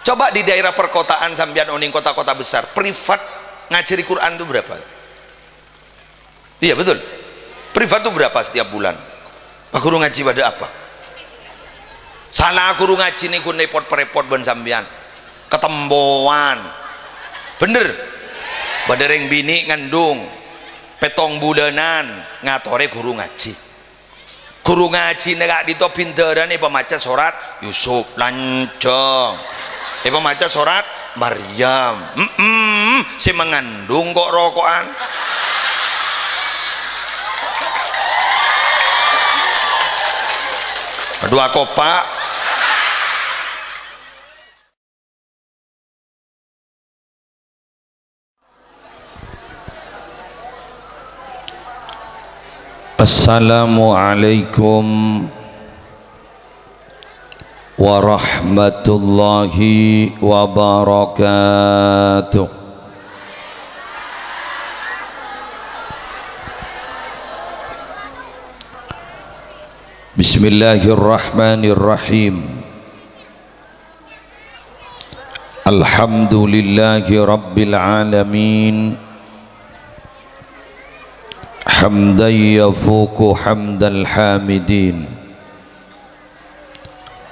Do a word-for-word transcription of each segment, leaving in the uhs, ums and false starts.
Coba di daerah perkotaan sampeyan, oneng kota-kota besar, privat ngajari Quran itu berapa? Iya, betul. Privat itu berapa setiap bulan? Pak guru ngaji pada apa? Sala guru ngaji niku nepot-perepot bân sampeyan. Ketempoan. Bener. Bâdâ rèng binè' ngandung pèttong bulânan, ngatorè guru ngaji. Guru ngajina ka'dinto bhindhârân èpamaca sorat Yusuf, lanjhâng. Èpamaca sorat Maryam. Mm-mm, sè mangandung kok roko'an. Dua kopak. Assalamualaikum warahmatullahi wabarakatuh. Bismillahirrahmanirrahim. Alhamdulillahi rabbil alamin. Hamdan yafuqu hamdal hamidin.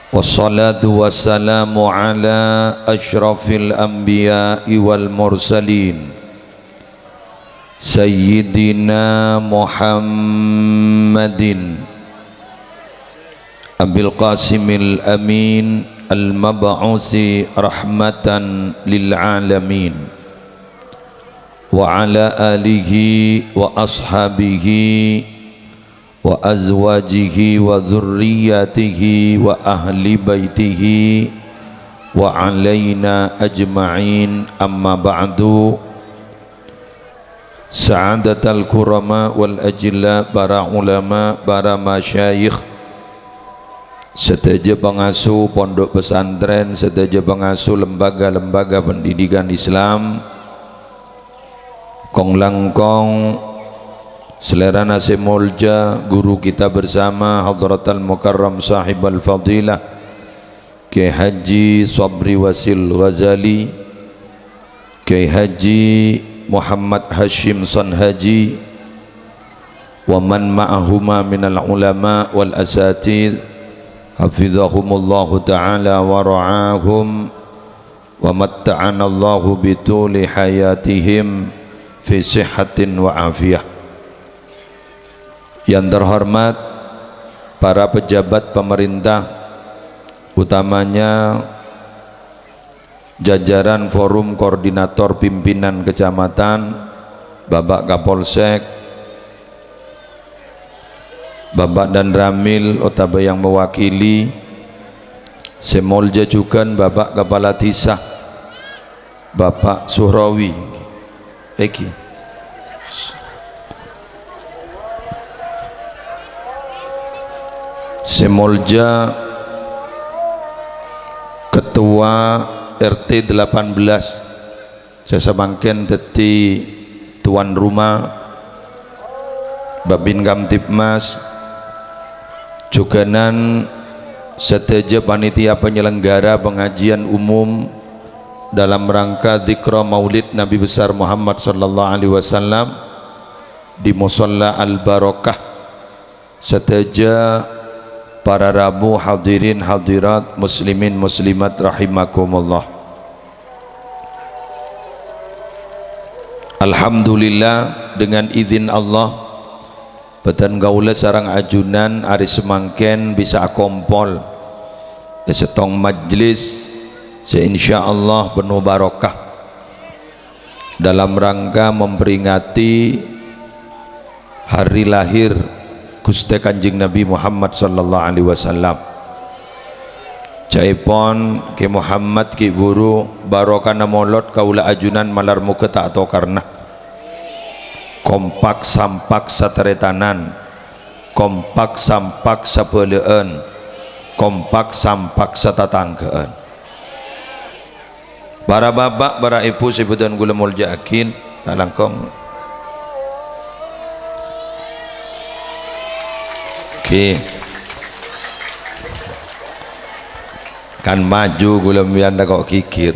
Wassalatu wassalamu ala asyrafil anbiya'i wal mursalin. Sayyidina Muhammadin Abil Qasimil Amin al-mab'usi rahmatan lil alamin, wa ala alihi wa ashabihi wa azwajihi wa dzurriyyatihi wa ahli baitihi wa alaina ajma'in, amma ba'du. Sa'adatal kurama wal ajilla, para ulama, para masyayikh, sadhâjâ pangasuh pondok pesantren, sadhâjâ pangasuh lembaga-lembaga pendidikan Islam, kong-langkong salèrana sè molja guru kita bersama, Hadratal Mukarram Sahibal Fadilah, Kiai Haji Sabri Wasil Ghazali, Kiai Haji Muhammad Hasyim Son Haji, wa man ma'ahuma minal ulama wal asatidz, hafizahumullahu ta'ala wa ra'ahum, wa matta'anallahu bituli hayatihim fi sihhatin wa afiyah. Yang terhormat para pejabat pemerintah, utamanya jajaran Forum Koordinator Pimpinan Kecamatan, Bapak Kapolsek, Bapak Danramil otabâ yang mewakili, sè molja jhughân Bapak Kepala Dhisa, Bapak Suhrawi. Èngghi. Sè molja Ketua R T delapan belas, sè samangkèn dhâddhi tuan rumah, Babin Kamtibmas, jhughânan sadhâjâ panitia penyelenggara pengajian umum dalam rangka dzikra Maulid Nabi Besar Muhammad sallallahu alaihi wasallam di Musholla Al Barokah. Sadhâjâ para rabu, hadirin hadirat, muslimin muslimat rahimakumullah. Alhamdulillah, dengan izin Allah, bhâdhân kaulâ sareng ajunan arè samangkèn bisa akompol è sèttong majlis sè insyaallah penuh barokah dalam rangka memperingati hari lahir Ghustè Kanjeng Nabi Muhammad sallallahu alaihi wasallam. Ca'èpon Kè Muhammad, Kè Guru, barokana molod kaulâ ajunan malar mogâ ta' atokarna. Kompak sampak sataretanan, kompak sampak sabhâlâ'ân, kompak sampak satatangghâ'ân. Para bapa', para èbhu sè bhâdhân kaulâ molja'aghi, ta' langkong. Oke. Kan maju ghulâ mbiyan tako' ghighir.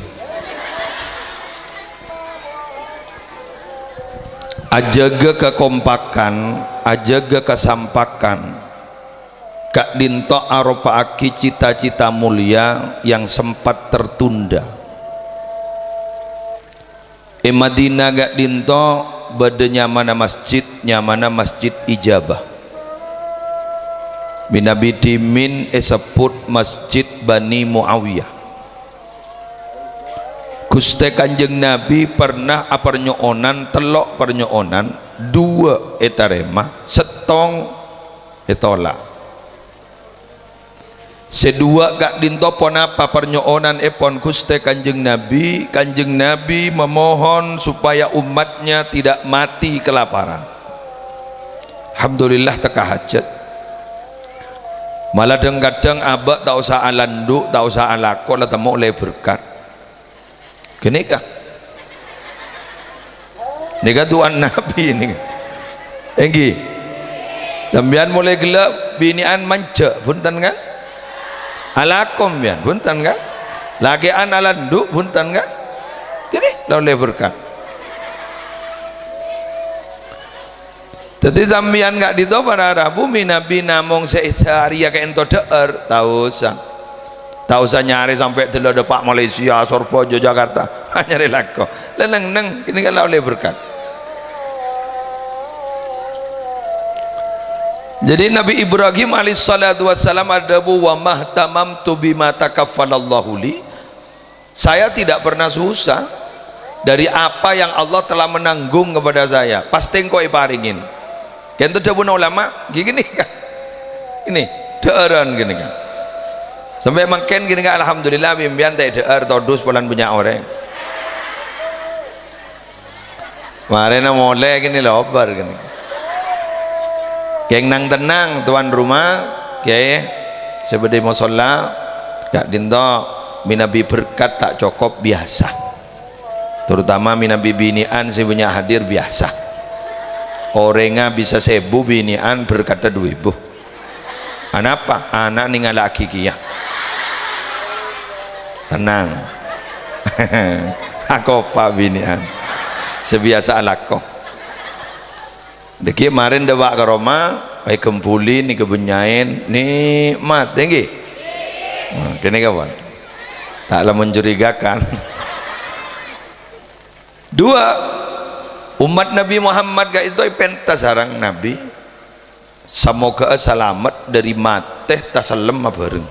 Ajâgâ kakompakan, ajâgâ kasampakan. Ka'dinto aropa'aghi cita-cita mulia yang sempat tertunda. È Madinah ka'dinto bâdâ nyamana masjid, nyamana Masjid Ijabah. Manabi dhimèn èsebbhut Masjid Bani Muawiyah. Ghustè Kanjeng Nabi pernah aparnyo'onan tello' parnyo'onan, duwâ' ètarèma, sèttong ètola'. Sè duwâ' ka'dinto ponapa parnyo'onanèpon Ghustè Kanjeng Nabi? Kanjeng Nabi memohon supaya umatnya tidak mati kelaparan. Alhamdulillah, tekka hajat. Mala dhâng-kadhâng abâ' ta' osa alandu', ta' osa alako, la temmo ollè berkat. Ghânèka. Nèka du'ana Nabi nèka. Èngghi. Sampèyan molaè ghellâ' binè'an manja, bhunten, kan? Alako sampèyan, bhunten, kan? Lakè'an alandu', bhunten, kan? Ghânèka, la ollè berkat. Dhâddhi sampèyan ka'dinto para rabu manabi namong sè, sè arèya ka'dinto dhâ'âr, ta' osa. Ta' osa nyarè sampè' dâlâ dâpa' Malaysia, Sorbhâjâ, Jakarta. Nyarè lako. La neng-enneng, ghânèka la ollè berkat. Jadi Nabi Ibrahim alaihissalatu wassalam adhâbu, "Wa mahtamamtu bima takaffalallahu li." Saya tidak pernah susah dari apa yang Allah telah menanggung kepada saya. Pastè engko' èparèngè. Ka'dinto dhâbuna ulama, ghi ghânèka. Ini, dhâ'ârân ghânèka. Sampè' mangkèn ghânèka, alhamdulillah, bi' sampèyan ta' èdhâ'âr todus polana bânnya' orèng. Marèna molè kènè lobâr kènè. Kèng nang-tennang, tuan rumah, kèyaè sè bâdâ è mosolla, ka'dinto manabi berkat ta' cokop biyasa. Terutama manabi binè'an sè bânnya' hadir biyasa. Orèngnga bisa sèbu binè'an berkatta du èbu. Anapa? Ana' nèngala'aghi kèya. Tenang. Akopa binè'an. Sè biyasa alako. Dhâggi' marèn dâpa' ka roma, èghembhuli, nèka bânnya'èn, nikmat, èngghi? Nah, kènè kapan? Ta' la mencurigakan. Dua, umat Nabi Muhammad ka'dinto èpènta sareng Nabi, samoghâ'â salamet dâri matè tasellem abhâreng.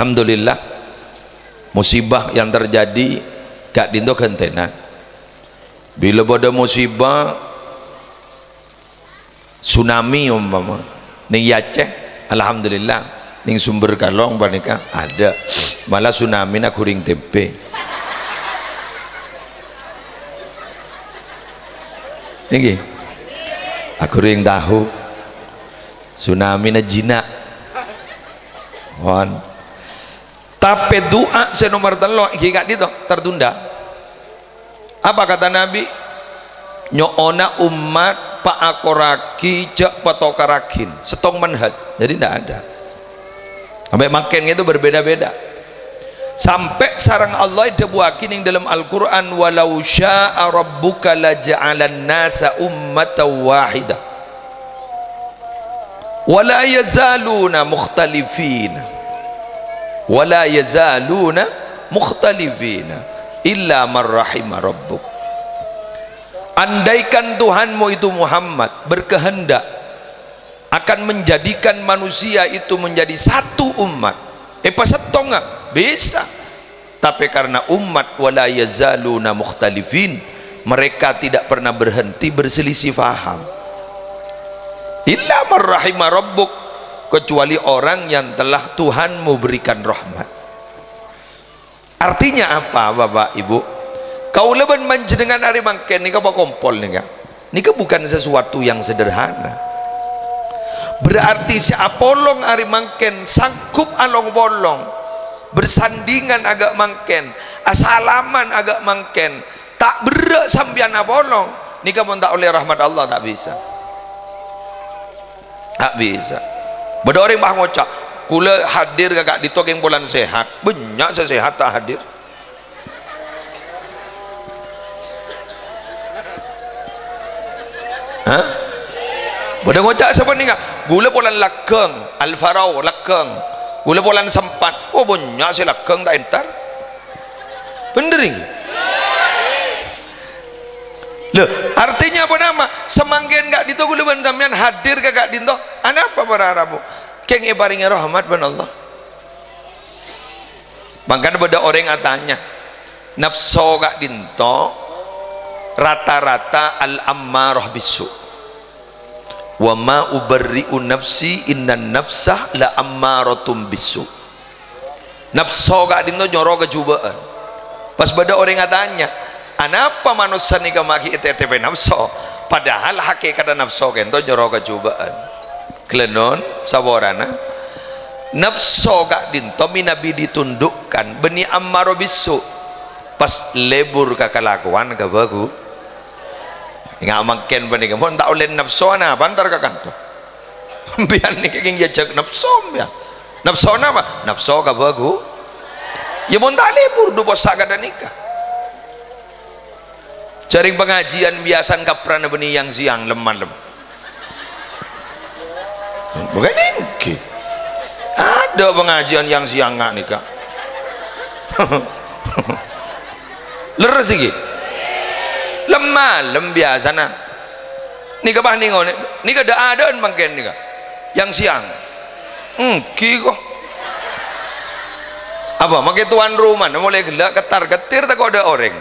Alhamdulillah, musibah yang terjadi ka'dinto ghântèna. Bilâ bâdâ musibah, tsunami umpama. Neng è Aceh, alhamdulillah. Neng Sumber Kalong panèka adâ'. Mala tsunamina ghuring tempe. Èngghi. Aghuring tahu. Tsunamina jina'. Pon. Tapè du'a sè nomer tello' ghi' ka'dinto tertunda. Apa kata Nabi? Nyo'ona ommat paakorraghi, jhâ' patokarraghin. Sèttong manhaj. Jadi, ndak ada. Sampè' mangkèn itu berbeda-beda. Sampè' sareng Allah èdhâbuwaghi neng dâlem Al-Qur'an, "Walau syaa rabbuka laja'alan nasa ummatan wahidah." "Wa la yazaluna mukhtalifina. Wa la yazaluna mukhtalifina. Illa man rahima rabbuk." Andaikan Tuhanmu itu Muhammad berkehendak akan menjadikan manusia itu menjadi satu umat, èpasèttonga, bisa. Tapè karena ommat, "Wa la yazaluna mukhtalifin," mereka tidak pernah berhenti berselisih faham. "Illa man rahima rabbuk," kecuali orang yang telah Tuhanmu berikan rahmat. Artinya apa, Bapak, Ibu? Kaulâ bân panjhennengngan arè mangkèn nèka pakompol nèka. Nèka bukan sesuatu yang sederhana. Berarti sè apolong arè mangkèn sanggup along-polong, bersandingan aghâ' mangkèn, asalaman aghâ' mangkèn, ta' berrâ' sampèyan apolong, nèka mon ta' ollè rahmat Allah, ta' bisa. Ta' bisa. Bâdâ orèng pas ngoca', Kaulâ hadir ka ka'dinto kèng polana sehat. Bânnya' sè sehat ta' hadir. Hah? Bâdâ ngoca' sapanèka, "Kaulâ polana lagghâng, Al-Farau lagghâng. Kaulâ polana sempat." Oh, bânnya' sè lagghâng ta' entar. Bhender, ènggi? Loh, artinya apa nama? Samangkèn ka'dinto kaulâ bân sampèyan hadir ka ka'dinto. Anapa para rabu? Kèng èparèngè rahmat bân Allah. Mangkana bâdâ orèng atanya, nafso ka'dinto rata-rata al-ammarah bissu'. "Wa ma ubarri'u nafsi, innan nafsa la ammaratum bissu'." Nafso ka'dinto nyoro kajhubâ'ân. Pas bâdâ orèng atanya, "Anapa manossa nèka ma' ghi' ètètèpè nafso, padahal hakèkatta nafso ka'dinto nyoro kajhubâ'ân?" Ghellâ' non, saporana. Nafso ka'dinto mènabi ditundukkan, bânnè ammaro bissu'. Pas lebur ka kalakowan kabhâghu-, nga' mangkèn panèka, mon ta' ollè nafso, anapa entar ka kanto? Sampèyan nèka kèng èajhâk nafso, sampèyan. Nafso napa? Nafso kabhâghu-, ya, mon ta' lebur du possa' kadhâ' nèka. Jhâreng pangajiân biyasana kaprana bânnè yang-sèyang lem-malem. Bukan ènggi. Adâ' pangajiân yang-sèyang nga' nèka. Lerres ènggi. Lem-malem biyasana. Nèka pas nèngok, nèka dâ'-adâ'ân mangkèn nèka. Yang-sèyang. Ènggi ko. Apa, makè tuan rumana molaè ghellâ' kettar-kettir tako' dâ' orèng.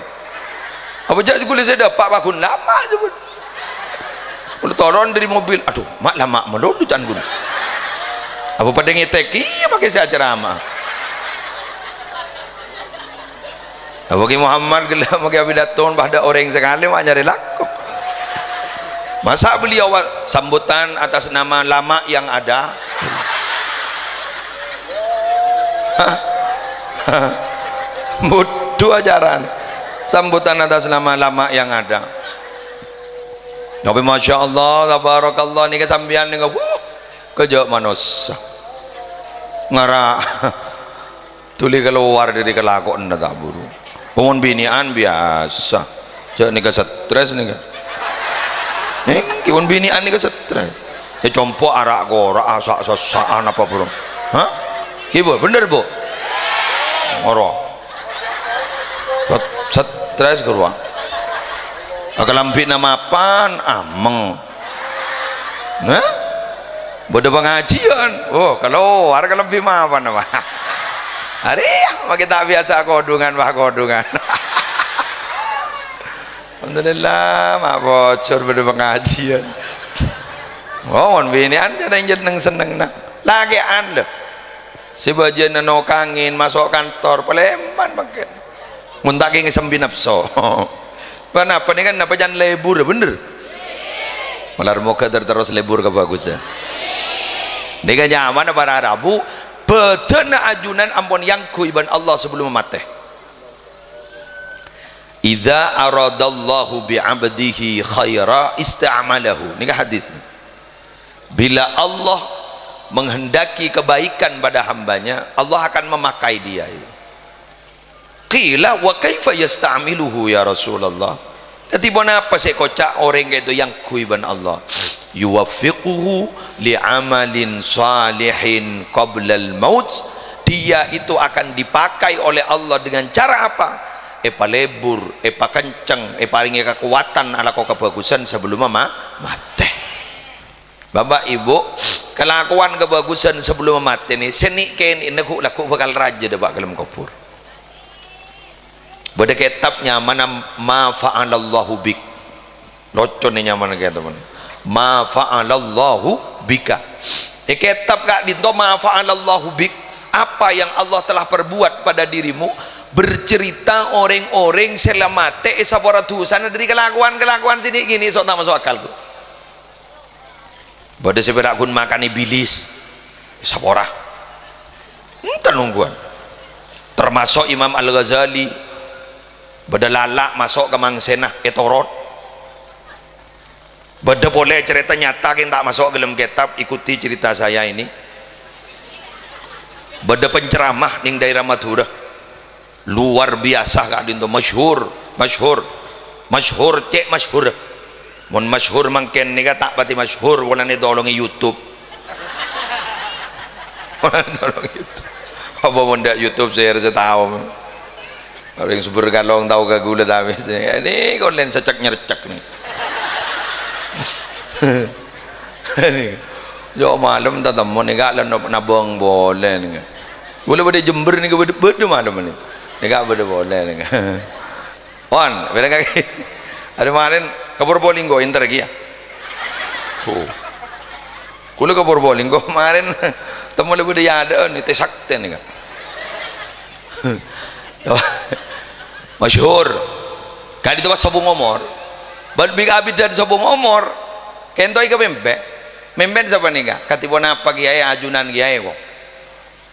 Apa jhâ' ghulâ sè dâpa' paghun lama, jhâ' ghulâ. Ghulâ toron dâri mobil, "Adhu, ma' lama malolo can ghulâ." Apa padâ ngètèk kèya makè sè acerama. Apa Kè Muhammad ghellâ' makè apidato, padâ orèng sakalè ma' nyarè lako. Masa beliau wa-, sambutan atas nama lama yang ada? Hah? Budhu acarana. Sambutan atas nama lama yang ada. Tapi masya Allah, tabarakallah, nèka sampèyan nèka, wuh, kajhâ' manossa. Ngara. Dhuli kalowar dâri kalakowanna ta' buru. Mon binè'an biyasa. Jhâ' nèka stres nèka. Ènggi, mon binè'an nèka stres. Ècompo' ara' kora', asa'-sasa'an apa, Bro? Hah? Ghi, Bu? Bhender, Bu? Ora. Stres, stres, ghâruwa. Kalambhina mapan, ameng. Hah? Bâdâ pangajiân. Oh, kalowar kalambhi mapan, apa? Arèya, makè ta' biyasa kodhungan, wah, kodhungan. Alhamdulillah, ma' bocor bâdâ pangajiân. Oh, mon binè'an jhâ' neng-, neng-sennengnga. Lakè'an, lho. Sè bâjâna nokangè, maso' kantor, palèman mangkèn. Mon ta' kèngèng sambi nafso. Ponapa nèka, napa can lebur, bhender? Malar moghâ ter-, terros lebur kabhâghusân. Nèka nyamana para rabu, bhâdhânna ajunan ampon èangghuy bân Allah sabellunna matè. "Idza aradallahu bi 'abdihi khaira ista'malahu." Nèka hadis. Bila Allah menghendaki kebaikan pada hambanya, Allah akan memakai dia. Qila, "Wa kaifa yasta'miluhu, ya Rasulullah?" Dhâddhi, ponapa sè èkoca' orèng ka'dinto èangghuy bân Allah? "Yuwaffiquhu li amalin salihin qablal maut." Dia itu akan dipakai oleh Allah dengan cara apa? Èpalebur, èpakenceng, èparèngè kakowadhân alako kabhâghusân sabellunna ma-, matè. Bapa', Ibu, kalakowan kabhâghusân sabellunna matè nè, sè nè'-kènè'na ghu'-lagghu' bhâkal rajâ dâpa' ka dâlem kobhur. Bâdâ kètab nyamana Ma Fa'alallahu Bik. Loco nè nyamana kètab. Ma Fa'alallahu Bika. È kètab ka'dinto Ma Fa'alallahu Bik, apa yang Allah telah perbuat pada dirimu, bercerita orèng-orèng sè la matè èsapora dhusana dâri kalakowan-kalakowan sè nè'-kènè' so' ta' maso' akal, ghu. Bâdâ sè pèra' ghun makan Iblis, èsapora. Enten ongghuwân. Termasuk Imam Al-Ghazali, bâdâ lala' maso' ka mangsèna, ètorot. Bâdâ polè carèta nyata kèng ta' maso' ka dâlem kètab, ikuti cerita saya ini. Bâdâ penceramah neng daerah Madhurâ. Luar biasa ka'dinto, masyhur, masyhur, masyhur, cè' masyhur. Mon masyhur mangkèn nèka ta' patè masyhur, polana ètolongè YouTube. Polana ètolongè YouTube. Apa mon dâ' YouTube sè sè tao? Orèng Sumber Kalong tao ka ghulâ ta' mèsè. Nèka ollèna sècèk-nyèrcèk nèka. Nèka. Jâ' malem tatemmo nèka la nab-, nabâng polè nèka. Ghulâ bâdâ Jember nèka bâdâ, bâdâ malem nèka. Nèka bâdâ polè nèka. Pon, bâreng kakè. Arè marèn ka Purbalingga, èntar kèya. Oh. Ghulâ ka Purbalingga marèn, temmo la bâdâ è adâ'ân, tè saktè nèka. Masyhur. Ka'dinto pas sobung omor. Bân bi-, abidhân sobung omor. Kènto èkapèmpè. Mèmpèna sapanèka. Kadhi ponapa kèyaè, ajunan kèyaè, ko'.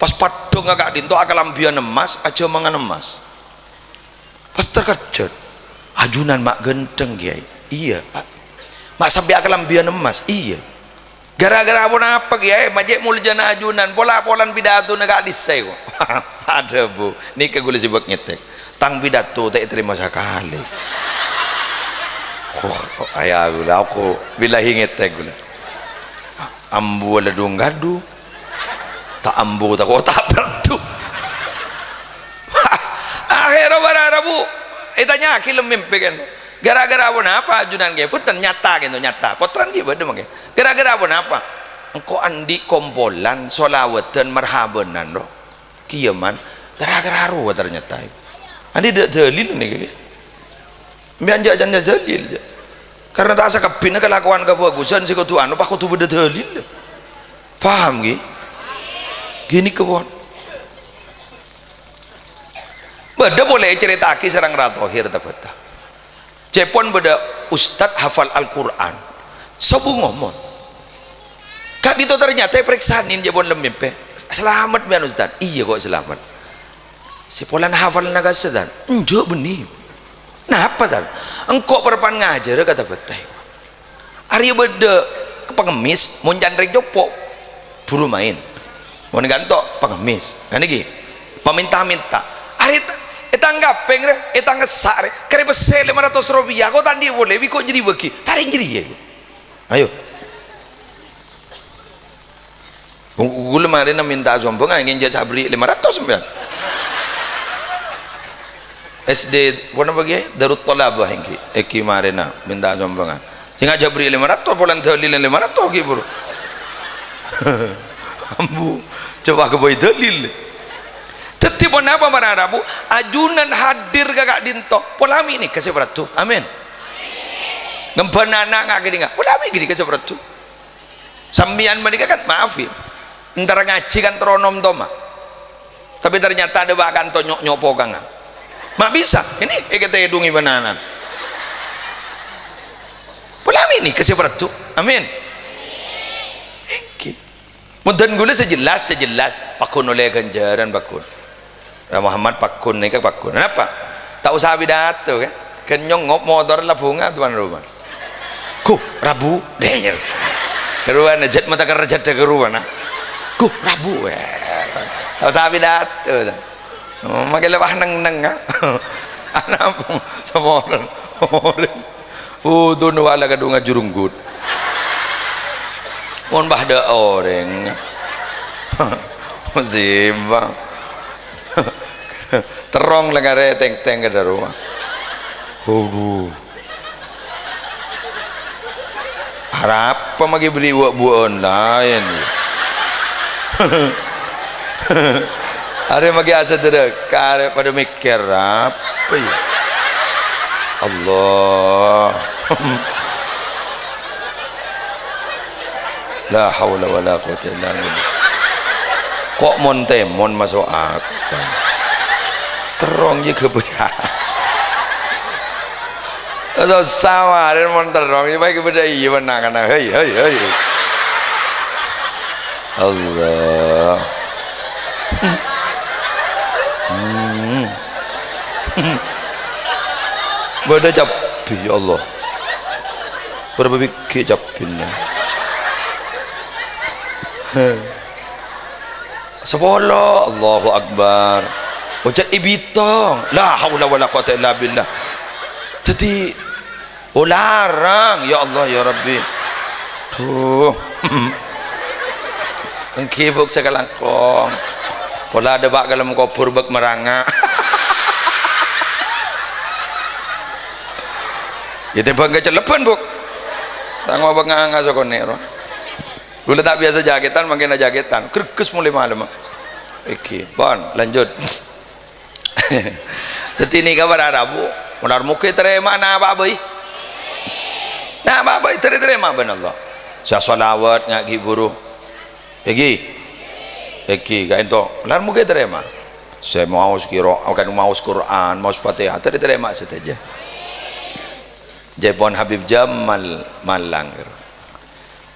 Pas paddhângnga ka'dinto akalambhiyân emmas, ajhâmangan emmas. Pas terkejut, "Ajunan ma' ghântheng, Kèyaè?" "Iyâ, a-, ma' sampè' akalambhiyân emmas?" "Iyâ." "Ghârâ-ghârâ ponapa, Kèyaè, ma' cè' moljâna ajunan, pola-polana pidatona ka'dissa', ko'?" Adhâbu, "Nèka ghulâ sibuk ngètèk. Tang pidato ta' ètarèma sakalè." Wah, aya ghulâ, aku billahi ngètèk ghulâ. Ambu la dhung-ghâdhung. Ta' ambu tako' ta' perdhu. Akhèrra bârâ rabu ètanya'aghi lem mèmpè kènto. "Ghârâ-ghârâ ponapa ajunan kèyaè?" "Bhunten, nyata kènto, nyata. Pottrana ghi' bâdâ mangkèn." "Ghârâ-ghârâ ponapa?" "Engko' andi' kompolan, sholawatan, marhabanan, ro. Kèya, man. Ghârâ-ghârâ rowa ternyata." Andi' dâ-, dalil nèka, ghi. Sampèyan jhâ' jhâ' dalil, jhâ'. Karna ta' sakabbhina kalakowan kabhâghusân sè kodhu anu, pas kodhu bâdâ dalil. Paham, ghi? Ghânèka pon. Bâdâ polè ècarèta'aghi sareng Ra Thohir, ta' bâdâ. Cèpon bâdâ ustad hafal Al-Qur'an. Sobung omor. Ka'dinto ternyata èparèksanè cèpon lem mèmpè. "Salamet, mèyan, Ustad?" "Iyâ, ko', salamet." "Sè polana hafalna kassa', Tan?" "Enjâ' bânnè." "Napa, Tan?" "Engko' parappa'na ngajhârâ ka Tabatai. Arèya bâdâ pangemmis, mon can rèng copo', buru maèn. Mon kanto', pangemmis. Nganèka, pamènta-mènta. Arè ta-, è tang kapèng rè, è tang essa' rè, karè pèssè lèma ratos ropèya, ko' ta' andi' polè, bi' ko' jârèya bâgi. Ta' rèng jârèya." Ayo. Ghulâ marèna mènta sombhângan, ènggi jhâ' sabri lèma ratos sampèyan. S D, ponapa, ghi? Darut Thalabah ènggi. Ènggi marèna mènta sombhângan. Sènga' jhâ' bri lèma ratos, polana dalil lèma ratos, ghi, buru. Ambu, coba kabây dalil. Dhâddhi ponapa mara rabu? Ajunan hadir ka ka'dinto. Pola mè' nèka sè parlo. Amin. Ngembhân ana' nga' ghânèka. Pola mè' ghânèka sè parlo. Sampèyan panèka kan, maaf, ya, èntara ngajhi kan terro nom-toma. Tapè ternyata adâ' bâ' kanto nyo'-nyopo kanga. Ma' bisa, ini èkatèdungè bân ana'. Pola mè' nèka sè parlo. Amin. Ènggi. Mon dân ghulâ sè jelas, sè jelas, pagghun ollè ghânjhârân, pagghun. Ra Muhammad pagghun nèka pagghun. Napa? Ta' osa pidato, kan? Ghân nyongop motor la bhunga tuan rumah. "Ghu, rabu." Dèr. Karowana jhât mata kerja dâ' karowana. "Ghu, rabu." Eh, ta' osa pidato, ta. Oh, makè lewah neng-neng, ha? Ana' apa? Samoren. Samoren. Putuna wala kadhungan jurunggut. Mon bâdâ orèng. Musibah. Terrong la karè tèng-tèng ka dâruwa. Aduh. Arapa maghi bâri' wa'-buwa'an laèn? Arè maghi asadârâ, karè padâ mèkkèr apa, ya? Allah. La haula wala quwwata illa billah. Ko' mon-tèmon maso' akal. Terrong jâgâ bhâjâ. Atau samarèn mon terrong, ya, baik bâdâ iyâ menangana. Hei, hei, hei. Allah. Hmm. Bâdâ cabbhi, ya Allah. Bârâmpa bighi' cabbhina? Heh. Sapolo, Allahu Akbar. Oca' èbitong. La haula wala quwata illa billah. Dhâddhi, oh, larang, ya Allah, ya Rabbi. Duh. Èngghi, Bu', sakalangkong. Pola dâpa' ka dâlem kobhur bâk maranga. Ya, tèmbhâng kacellebbhân, Bu'. Tango bâk nganga sakonè', ro. Kaulâ ta' biyasa jhâkètan, mangkèn ajhâkètan. Greges molaè malem. Èngghi, pon, lanjut. Dhâddhi nèka para rabu, molar mogâ ètarèma, napa bhâi? Napa bhâi, ètarèma bân Allah. Sè shalawat nga' ghi' bhuru. Èngghi? Èngghi, kaènto. Molar mogâ ètarèma. Sè maos kiro, kan maos Qur'an, maos Fatihah, ètarèma sadhâjâ. Jhâ' pon Habib Jamal Malang.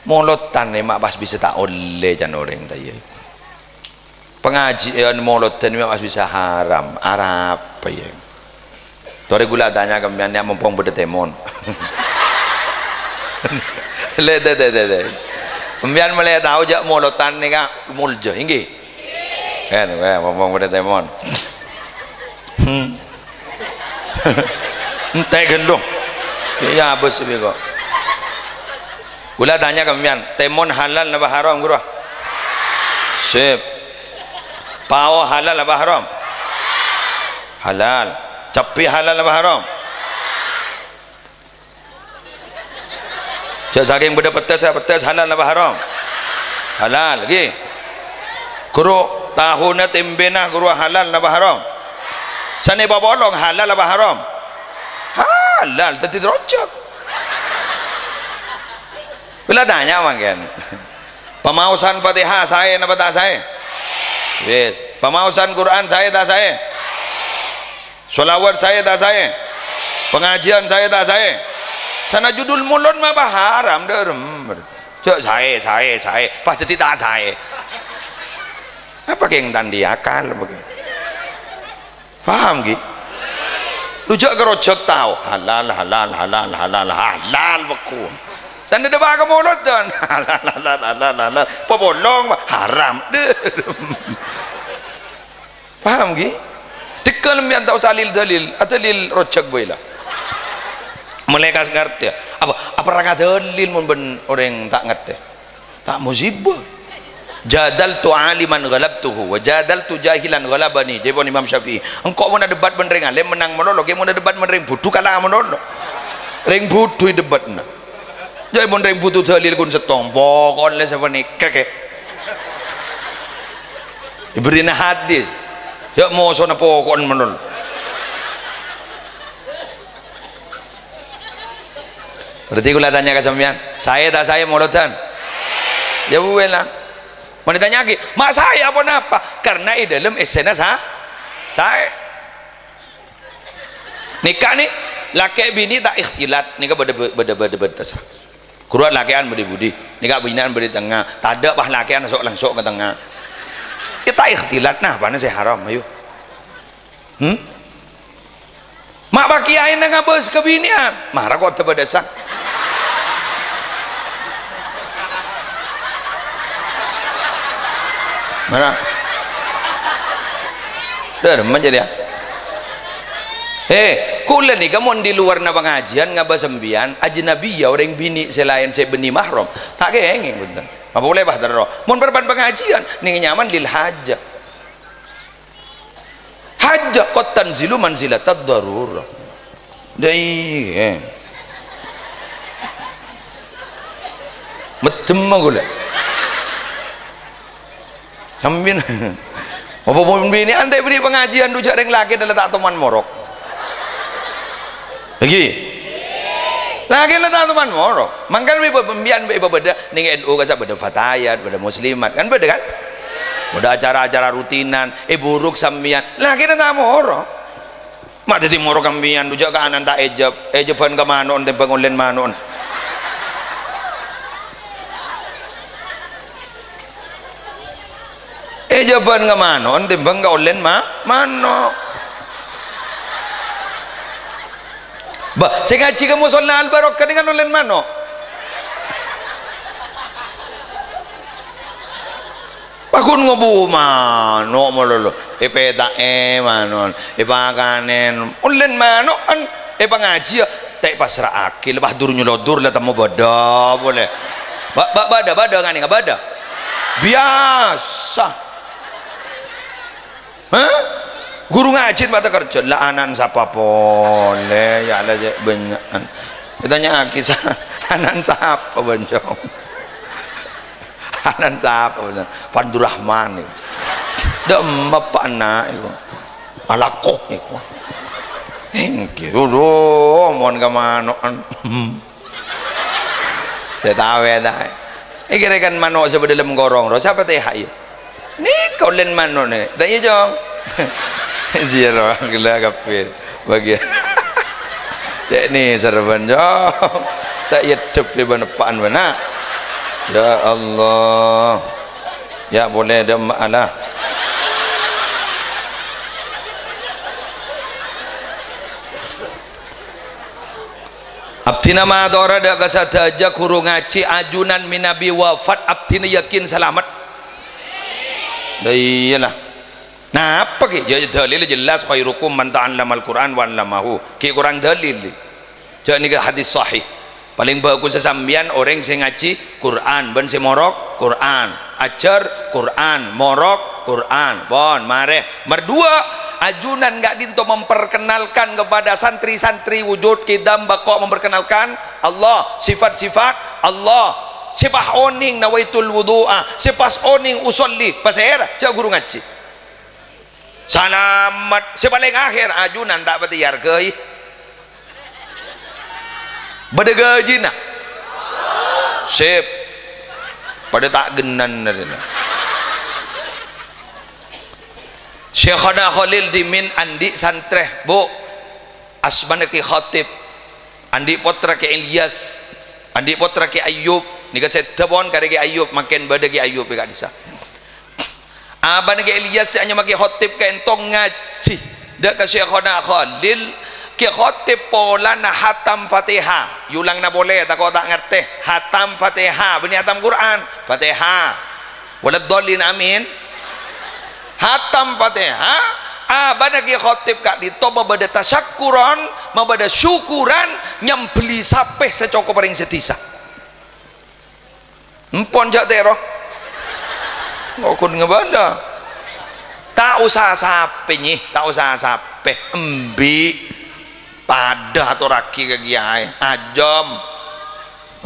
Molodhân ma' pas bisa ta' ollè can orèng, ta' iyâ? Pangajiân molodhân ma' pas bisa haram, arapa, yâ? Torè kaulâ atanya ka sampèyan, yâ, mompong bâdâ tèmon. Lè, tè, tè, tè, tè. Sampèyan molaè tao jhâ' molodhân nèka molja, èngghi? Kan, wah, mompong bâdâ tèmon. Hmm. Entè ghâllu. Iyâ, bos, bi' kok. Kaulâ atanya ka sampèyan, tèmon halal napa haram, ghuru? Sip. Pao halal napa haram? Halal. Cabbhi halal napa haram? Jhâ' sakèng bâdâ pettès, yâ, pettès halal napa haram? Halal, ghi. Ghuru, tahuna, tèmbèna, ghuru, halal napa haram? Sanè papolong halal apa haram? Halal, dhâddhi rojhâk. Kaulâ atanya mangkèn. Pamaosan Fatihah saè napa ta' saè? Wis. Pamaosan Qur'an saè ta' saè? Shalawat saè ta' saè? Pangajiân saè ta' saè? Sanajudul molon ma' pas haram, dârem. Jhâ' saè, saè, saè, pas dhâddhi ta' saè. Apa kèng ta' andi' akal, apa kèng? Paham, ghi? Lu jhâ' ka rojhâk tao. Halal, halal, halal, halal, halal, pekku. Sanè dâpa' ka molodhân. Halal, halal, halal, halal. Papolong, haram. Dârem. Paham, ghi? Dhika sampèyan ta' osa lil-dalil, adalil rojhâk bhâi la. Molaè kas ngartè. Apa, apa ra ngadalil mon bân orèng ta' ngartè? Ta' musibah. "Jadaltu aliman ghalabtuhu, wa jadaltu jahilan ghalabani," jâèpon Imam Syafi'i. Engko' mon adebat bân rèng alim, mennang malolo, ghi mon adebat bân rèng budhu, kala malolo. Rèng budhu èdebatna. Jâ' mon rèng budhu dalil ghun sèttong, pokok lè sapanèka, kè. Èbherri'na hadis. Jâ' mosona pokok malolo. Berarti kaulâ atanya ka sampèyan, saè ta' saè molodhân? Jâ' buwel la. Mon ètanya'aghi, "Ma' saè aponapa?" Karna è dâlem èssèna sa-, saè. Nèka nè, lakè' binè ta' ikhtilat, nèka bâdâ, bâdâ, bâdâ bâtessa. Ghuru lakè'an bâdâ è budi, nèka binè'an bâdâ è tengnga, tadâ' pas lakè'an so'-langso' ka tengnga. È ta' ikhtilat, napana sè haram, ayo? Hmm? Ma' pakiyaèna ngabâs ka binè'an, mara kodâ bâdâssa. Mara. Dâremma jârèya. He, kaulâ nèka mon di luarna pangajiân ngabâs sampèyan, ajnabiyah, orèng binè' sè laèn sè bânnè mahram, ta' kèngèng bhunten. Apa polè, bah, terro. Mon bârâmpan pangajiân, nèng nyaman lil hajah. Hajah qad tanzilu manzilatad darurah. Dâi, eh. Meddem kaulâ. Sampèyan. Apa mon binè'an ta' èbherri' pangajiân, du jâ' rèng lakè' dâlla ta' toman morok. Lagi. Lakè'na ta' toman morok. Mangkana bi' bâ-, sampèyan bi' bâdâ nèng N U kassa' bâdâ fatayat, bâdâ muslimat. Kan bâdâ, kan? Bâdâ acara-acara rutinan, èburuk sampèyan. Lakè'na ta' morok. Ma' dhâddhi morok sampèyan, du jâ' ka ana'na ta' èjhâb. Èjhâbhân ka mano'na tèmbhâng ollèna mano'na. Èjhâbhân ka mano'na tèmbhâng ka ollèna ma-, mano'. Bâh, sè ngajhi ka mosolla Al-Barokah dengan ollèna mano'. Paghun ngobu mano' malolo, èpèta'è mano', èpakanè, ollèn mano'an, èpangajiyâ, ta' èpassra'aghi, la pas dur nyolodur, la temmo bâdâ polè. Ba-, ba-, bâdâ, bâdâ nganèka bâdâ. Biyasa. Hah? Ghuru ngajhi bâdâ kerja, la ana'na sapa polè, ya la cè' bânnya'an. Ètanya'aghi sa-, ana'na sapa, Bânjong? Ana'na sapa, Bânjong? Pandurahman iku. Dâ' emma pa' enna' iku. Alako iku. Èngghi, duh, mon ka mano'an. Sè tao ya, ta'? Èkèra kan mano' sè bâdâ lem korong, ro, sapa tèha, iyâ? Nèka ollèn mano' nè. Ta' iyâ, Jong? Ziyâ, ro, ghellâ' kabbhi. Bâgi. Cè' nè, sarbân, Jong. Ta' iyâ dep bân eppa'an bâna. Ya Allah. Ya, polè dâ' emma la. Abdhina matora dâ' ka sadhâjâ ghuru ngajhi ajunan mènabi wafat, abdhina yakin salamet. Lah iyâlah. Napa ghi? Ya, dalil jelas, "Khairukum man ta'allamal Qur'an wa 'allamahu." Ghi' korang dalil. Jâ' nèka hadis sahih. Palèng bhâghussa sampèyan orèng sè ngajhi Qur'an bân sè morok Qur'an, ajhâr Qur'an, morok Qur'an. Pon, marè. Mardua, ajunan ka'dinto memperkenalkan kepada santri-santri wujud, qidam, baqo, memperkenalkan Allah, sifat-sifat Allah. Sè pas onèng nawaitul wudu'a, sè pas onèng usolli, pasèra? Jâ' ghuru ngajhi. Salamet. Sè palèng akhèr, ajunan ta' patè èarghâi. Bâdâ ghâjina. Sip. Padâ ta' ghennan rèna. Syaikhona Khalil dhimèn andi' santrè, Bu. Asmana Ki Khatib. Andi' pottra Ki Ilyas. Andi' pottra Ki Ayyub. Nèka sèdhâ pon karè Ki Ayyub. Mangkèn bâdâ Ki Ayyub è ka'dissa'. Abana Ki Ilyas sè anyama Ki Khatib ka'ènto ngajhi dâ' ka Syaikhona Khalil, Ki Khatib polana hatam Fatihah. Èyolangana polè, tako' ta' ngartè. Hatam Fatihah, bânnè hatam Qur'an. Fatihah. Waladdallin, amin. Hatam Fatihah, abana Ki Khatib ka'dinto mabâdâ tasakkuran, mabâdâ syukuran, nyambelli sapè sè cokop orèng sè dhisa. Empon jâ' tèro. Ngokon ngabâlâ. Ta' osa sapè, Nyi. Ta' osa sapè. Embi'. Padâ atorraghi ka kiyaè. Ajâm.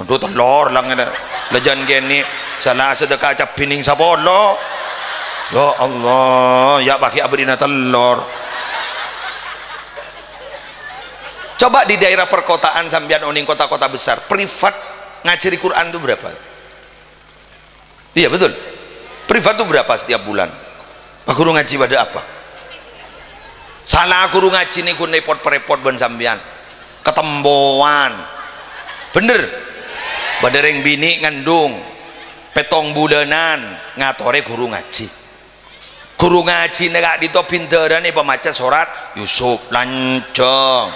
Adhu, tellor lang ngèdâ. Lajân kènè'. Sala sadâkah cabbhi nèng sapolo. Ya Allah. Ya, paghi' abâdhina tellor. Coba di daerah perkotaan sampèyan onèng kota-kota besar. Privat ngajhâri Quran itu berapa? Iya, betul. Privat itu berapa setiap bulan? Pak guru ngaji pada apa? Sala guru ngaji nèko repot-repot bân sampèyan. Katempowan. Bener? Bâdâ rèng binè' ngandung. Pètto' bulânan ngatorè guru ngaji. Guru ngajina ka'dinto bhindhârân èpamaca sorat Yusuf, lanjhâng.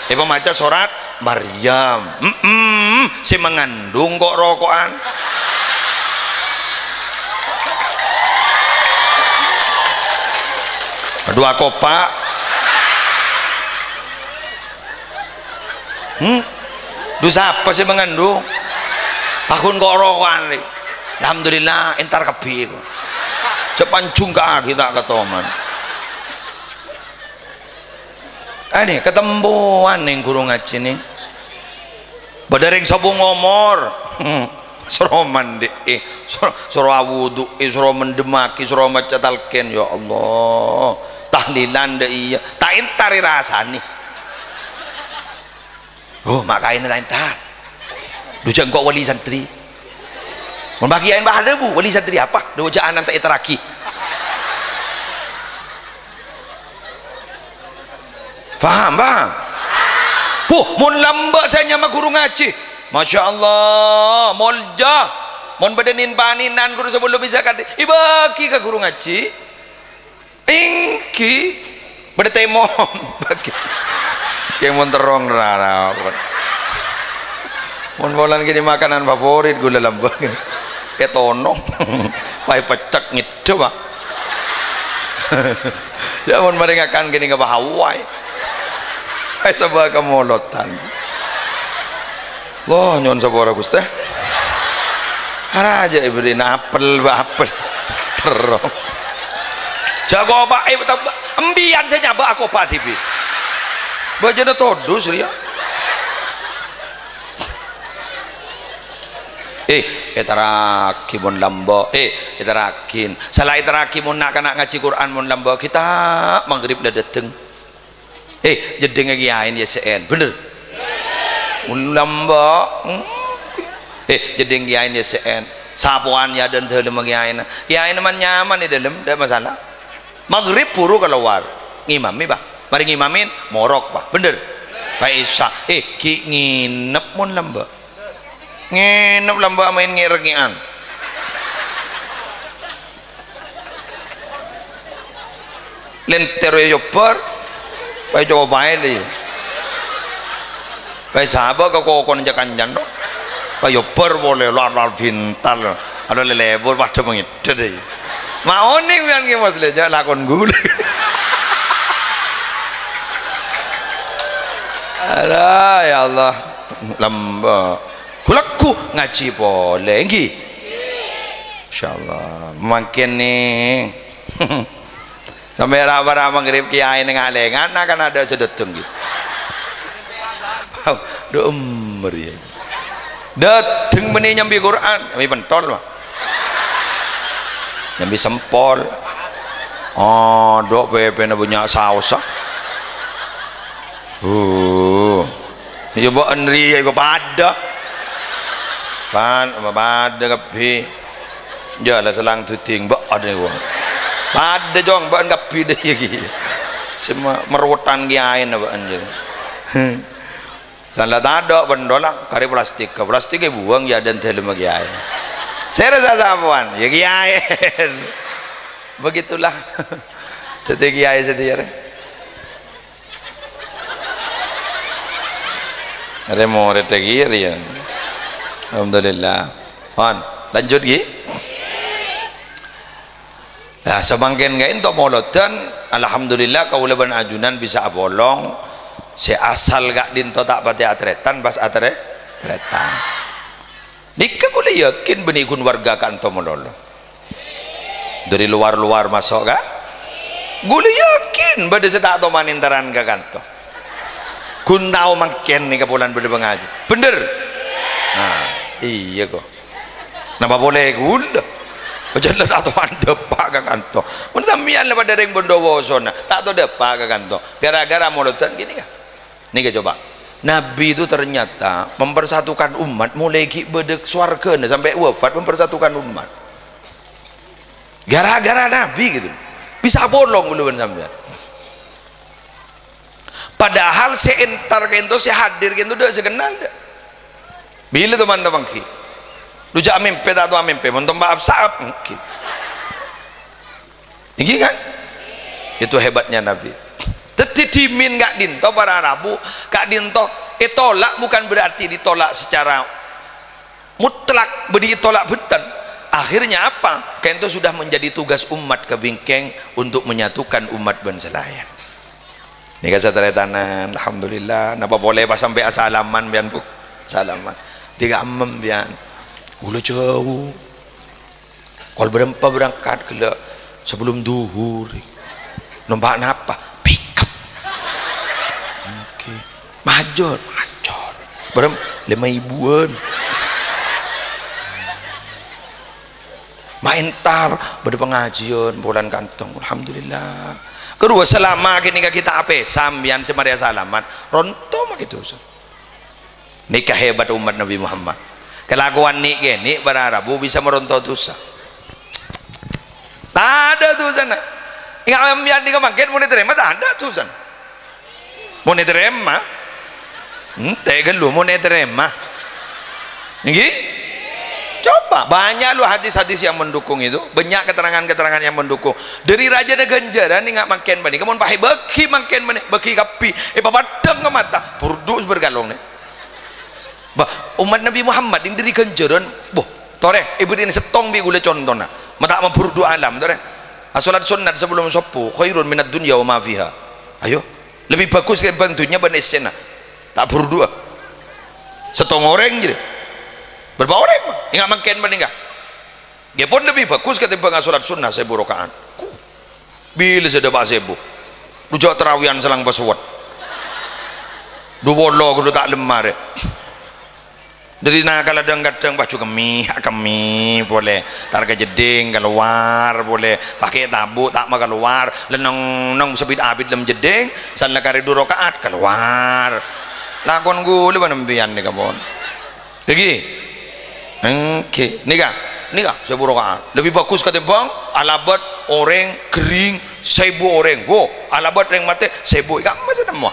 Èpamaca sorat Maryam. Mm-mm, sè mangandung ko'-roko'an. Adhu, akopa'. Hmm? Dhu sapa sè mangandung? Paghun ko'-roko'an rè. Alhamdulillah, entar kabbhi ko'. Jhâ' panjhung ka'aghi ta' katoman. Anè, katempowan nèng guru ngaji nèng. Bâdâ rèng sobung omor. Soro mandi'i, soro, soro awudu'i, soro mendemmaghi, soro maca talqin. Ya Allah, tahlilan dâ' iyâ. Ta' entar èrasanè. Oh, ma' kaèna ta' entar. Dhu jhâ' engko' wali santri. Mon bâgi aèn bâdâ, Bu, wali santri apa? Dhu jhâ' anan ta' ètarraghi. Paham, paham? Bu, mon lambâ' sè nyama guru ngaji. Masya Allah, molja. Mon bâdâ nin-paninan guru sabellum bisa kadhi, èbâgi ka guru ngaji. Èngghi. Bâdâ tèmon. Bâgi. Yang mon terrong rara. Mon polana kènè' makanan favorit ghulâ lambâ'. Ètonong. Paè peccèk ngeddhâ, Pak. Ya ampon, marè ngakan kènè ngapa hawai. Paè sabâ' kamolotan. Wah, nyo'on sapora, Ghustè. Arajâ èbèrri'na apel, Pak, apel. Terro. Jhâ' ko', Pak, eh, ta-, embiyan sè nyabâ' ako', Pak, dhibi'. Bâjâna todus, rèya. Eh, èterraghi mon lambâ'. Eh, èterraghi. Sala èterraghi mon na'-kana' ngajhi Qur'an mon lambâ', ghi' ta' maghrib la dâteng. Eh, jeddhingnga kèyaèna yâ sè'èn. Bhender? Mon lambâ'. Hmm. Eh, jeddhing kèyaèna yâ sè'èn. Sapowan yâ dâ' dâlemma kèyaèna. Kèyaèna man-nyaman è dâlem, ta' masalah. Maghrib buru kalowar. Ngimami, Pak. Marè ngimami, morok, Pak. Bhender? Pas Isya. Eh, ghi' ngènep mon lambâ'. Ngènep lambâ' maèn ngè'-rengngè'an. Lèntèr èyobbhâr, pas ècopaè lè. Pas sabâ' ka kokona ca-kancan, no. Pas èyobbhâr polè, lar-lar bintal. Alo lè-, lebur padâ mangèddhâ, dè. Ma' onèng biyân kè, Mas, lè, jhâ' lakon ghulâ. Alah, ya Allah. Lambâ'. Ghu-lagghu ngajhi polè, èngghi? Insyaallah. Mangkèn, nè. Sampè' ra-, para maghrib kèyaè nèng-alèngan, na' kan adâ' sè dâteng, ghi. Dhu emmer, yâ. Dâteng bânnè nyambi Qur'an, nyambi pentol, Pak. Nyambi sempol. Oh, dhu pèpèna bânnya' saossa. Uh. Iyâ, bâ'en rèya èko padâ. Pad-, padâ kabbhi. Jhâ' la sèlang dhudhing bâ'en èko. Padâ, Cong, bâ'en kabbhi dâ' iyâ ghi. Sè ma-, marwettan kèyaèna bâ'en jâ. Kan la tadâ' bhândholla, karè plastik, plastik èbuwâng yâ dâ' dâlemma kèyaè. Sè rassa sapowan, yâ kèyaè. Begitulah. Dhâddhi kèyaè sadhâjâ. Rè-morèdhâ ghi rèya. Alhamdulillah. Pon, lanjut ghi. Nah, samangkèn ka'ènto molodhân, alhamdulillah, kaulâ bân ajunan bisa apolong. Sè asal ka'dinto ta' patè atarètan, pas atarè-, tarètan. Nèka kaulâ yakin bânnè ghun warga ka'ènto malolo. Dâri lowar-lowar maso', kan? Kaulâ yakin bâdâ sè ta' toman èntaran ka ka'ènto. Ghun tao mangkèn nèka polana bâdâ pangajhi. Bhender? Nah, iyâ, ko'. Napa polè kaulâ? Ojhân la ta' toman dâpa' ka ka'ènto. Mon sampèyan la padâ rèng bân dowosona, ta' to dâpa' ka ka'ènto. Gara-gara molodhân ghânèka. Nèka coba. Nabi itu ternyata mempersatukan umat, mulai ghi' bâdâ sowarghâna sampè' wafat mempersatukan umat. Gara-gara Nabi gitu. Bisa apolong kaulâ bân sampèyan. Padahal sè èntar ka'ènto, sè hadir ka'ènto, dâ' sè kennal, dâ'. Bilâ toman tapangghi? Dhu jhâ' amèmpè, ta' to amèmpè, mon tompa' ap-sa'ap, èngghi. Èngghi, kan? Itu hebatnya Nabi. Dhâddhi dhimèn ka'dinto para rabu, ka'dinto ètolak bukan berarti ditolak secara mutlak, bânnè ètolak bhunten. Akhirnya apa? Ka'ènto sudah menjadi tugas umat ka bingkèng untuk menyatukan umat bân salaèn. Nèka sataretanan, alhamdulillah. Napa polè pas sampè' asalaman, biyân, Bu? Salaman. Dika emmem, biyân. Kaulâ jhâu. Kol bârâmpa berangkat ghellâ' sebelum duhur. Nompa' napa? Pickup. Oke. Majâr, majâr. Bârâmpa? Lèma èbuwân. Ma' èntar, bâdâ pangajiyân, polana ka'ènto. Alhamdulillah. Karowa salama kènè' ka kita apè, sampèyan sè marè asalaman, ronto ma' gitu. Nèka hebat umat Nabi Muhammad. Kalakowan nè'-kènè' para rabu bisa maronto dhusa. Tadâ' dhusana. Ènga' sampèyan nèka mangkèn mon ètarèma tadâ' dhusana. Mon ètarèma. Èntè' ghâllu mon ètarèma. Èngghi? Coba, banyak loh hadis-hadis yang mendukung itu. Banyak keterangan-keterangan yang mendukung. Dâri rajâna ghânjhârân ènga' mangkèn panèka, mon pas èbâghi mangkèn panè-, bâghi kabbhi, èpapaddhâng ka mata, burdu' sè bârkalong nè. Bâh, ommat Nabbhi Muhammad nèng dâri ghânjhârân, bâh, torè, èbâdhina sèttong bi' ghulâ contona. Ma' ta' mabhuru du'a alam, torè. Asholat sunnat sabellum sobbhu khairun minad dunya wa ma fiha. Ayo, lebbi bhâghus ketimbang dhunnya bân essèna. Ta' bhuru du'a. Sèttong orèng jârèya. Bârâmpa orèng, ma'? Enga' mangkèn panèka. Ngghi pon lebbi bhâghus ketimbang asholat sunnah sèbu raka'at. Bilâ sè dâpa' sèbu. Dhu jhâ' tarawiyan sèlang pasowat. Dhu polo ghulâ ta' lemma rè. Dâri nakalla dhâng-kadhâng bhâjhu kemmè, kemmè polè. Tar ka jeddhing, kalowar polè. Pakè tabu', ta' makalowar. Lennong-nong sabit abit lem jeddhing, sallè karè dhu raka'at, kalowar. Lakon ghulâ bân sampèyan nèka pon. Èngghi? Èngghi. Nèka, nèka sèbu raka'at. Lebbi bhâghus katèmbhâng alabât orèng ghering sèbu orèng. Wo, alabât rèng matè sèbu. Èka' masa nemmowa.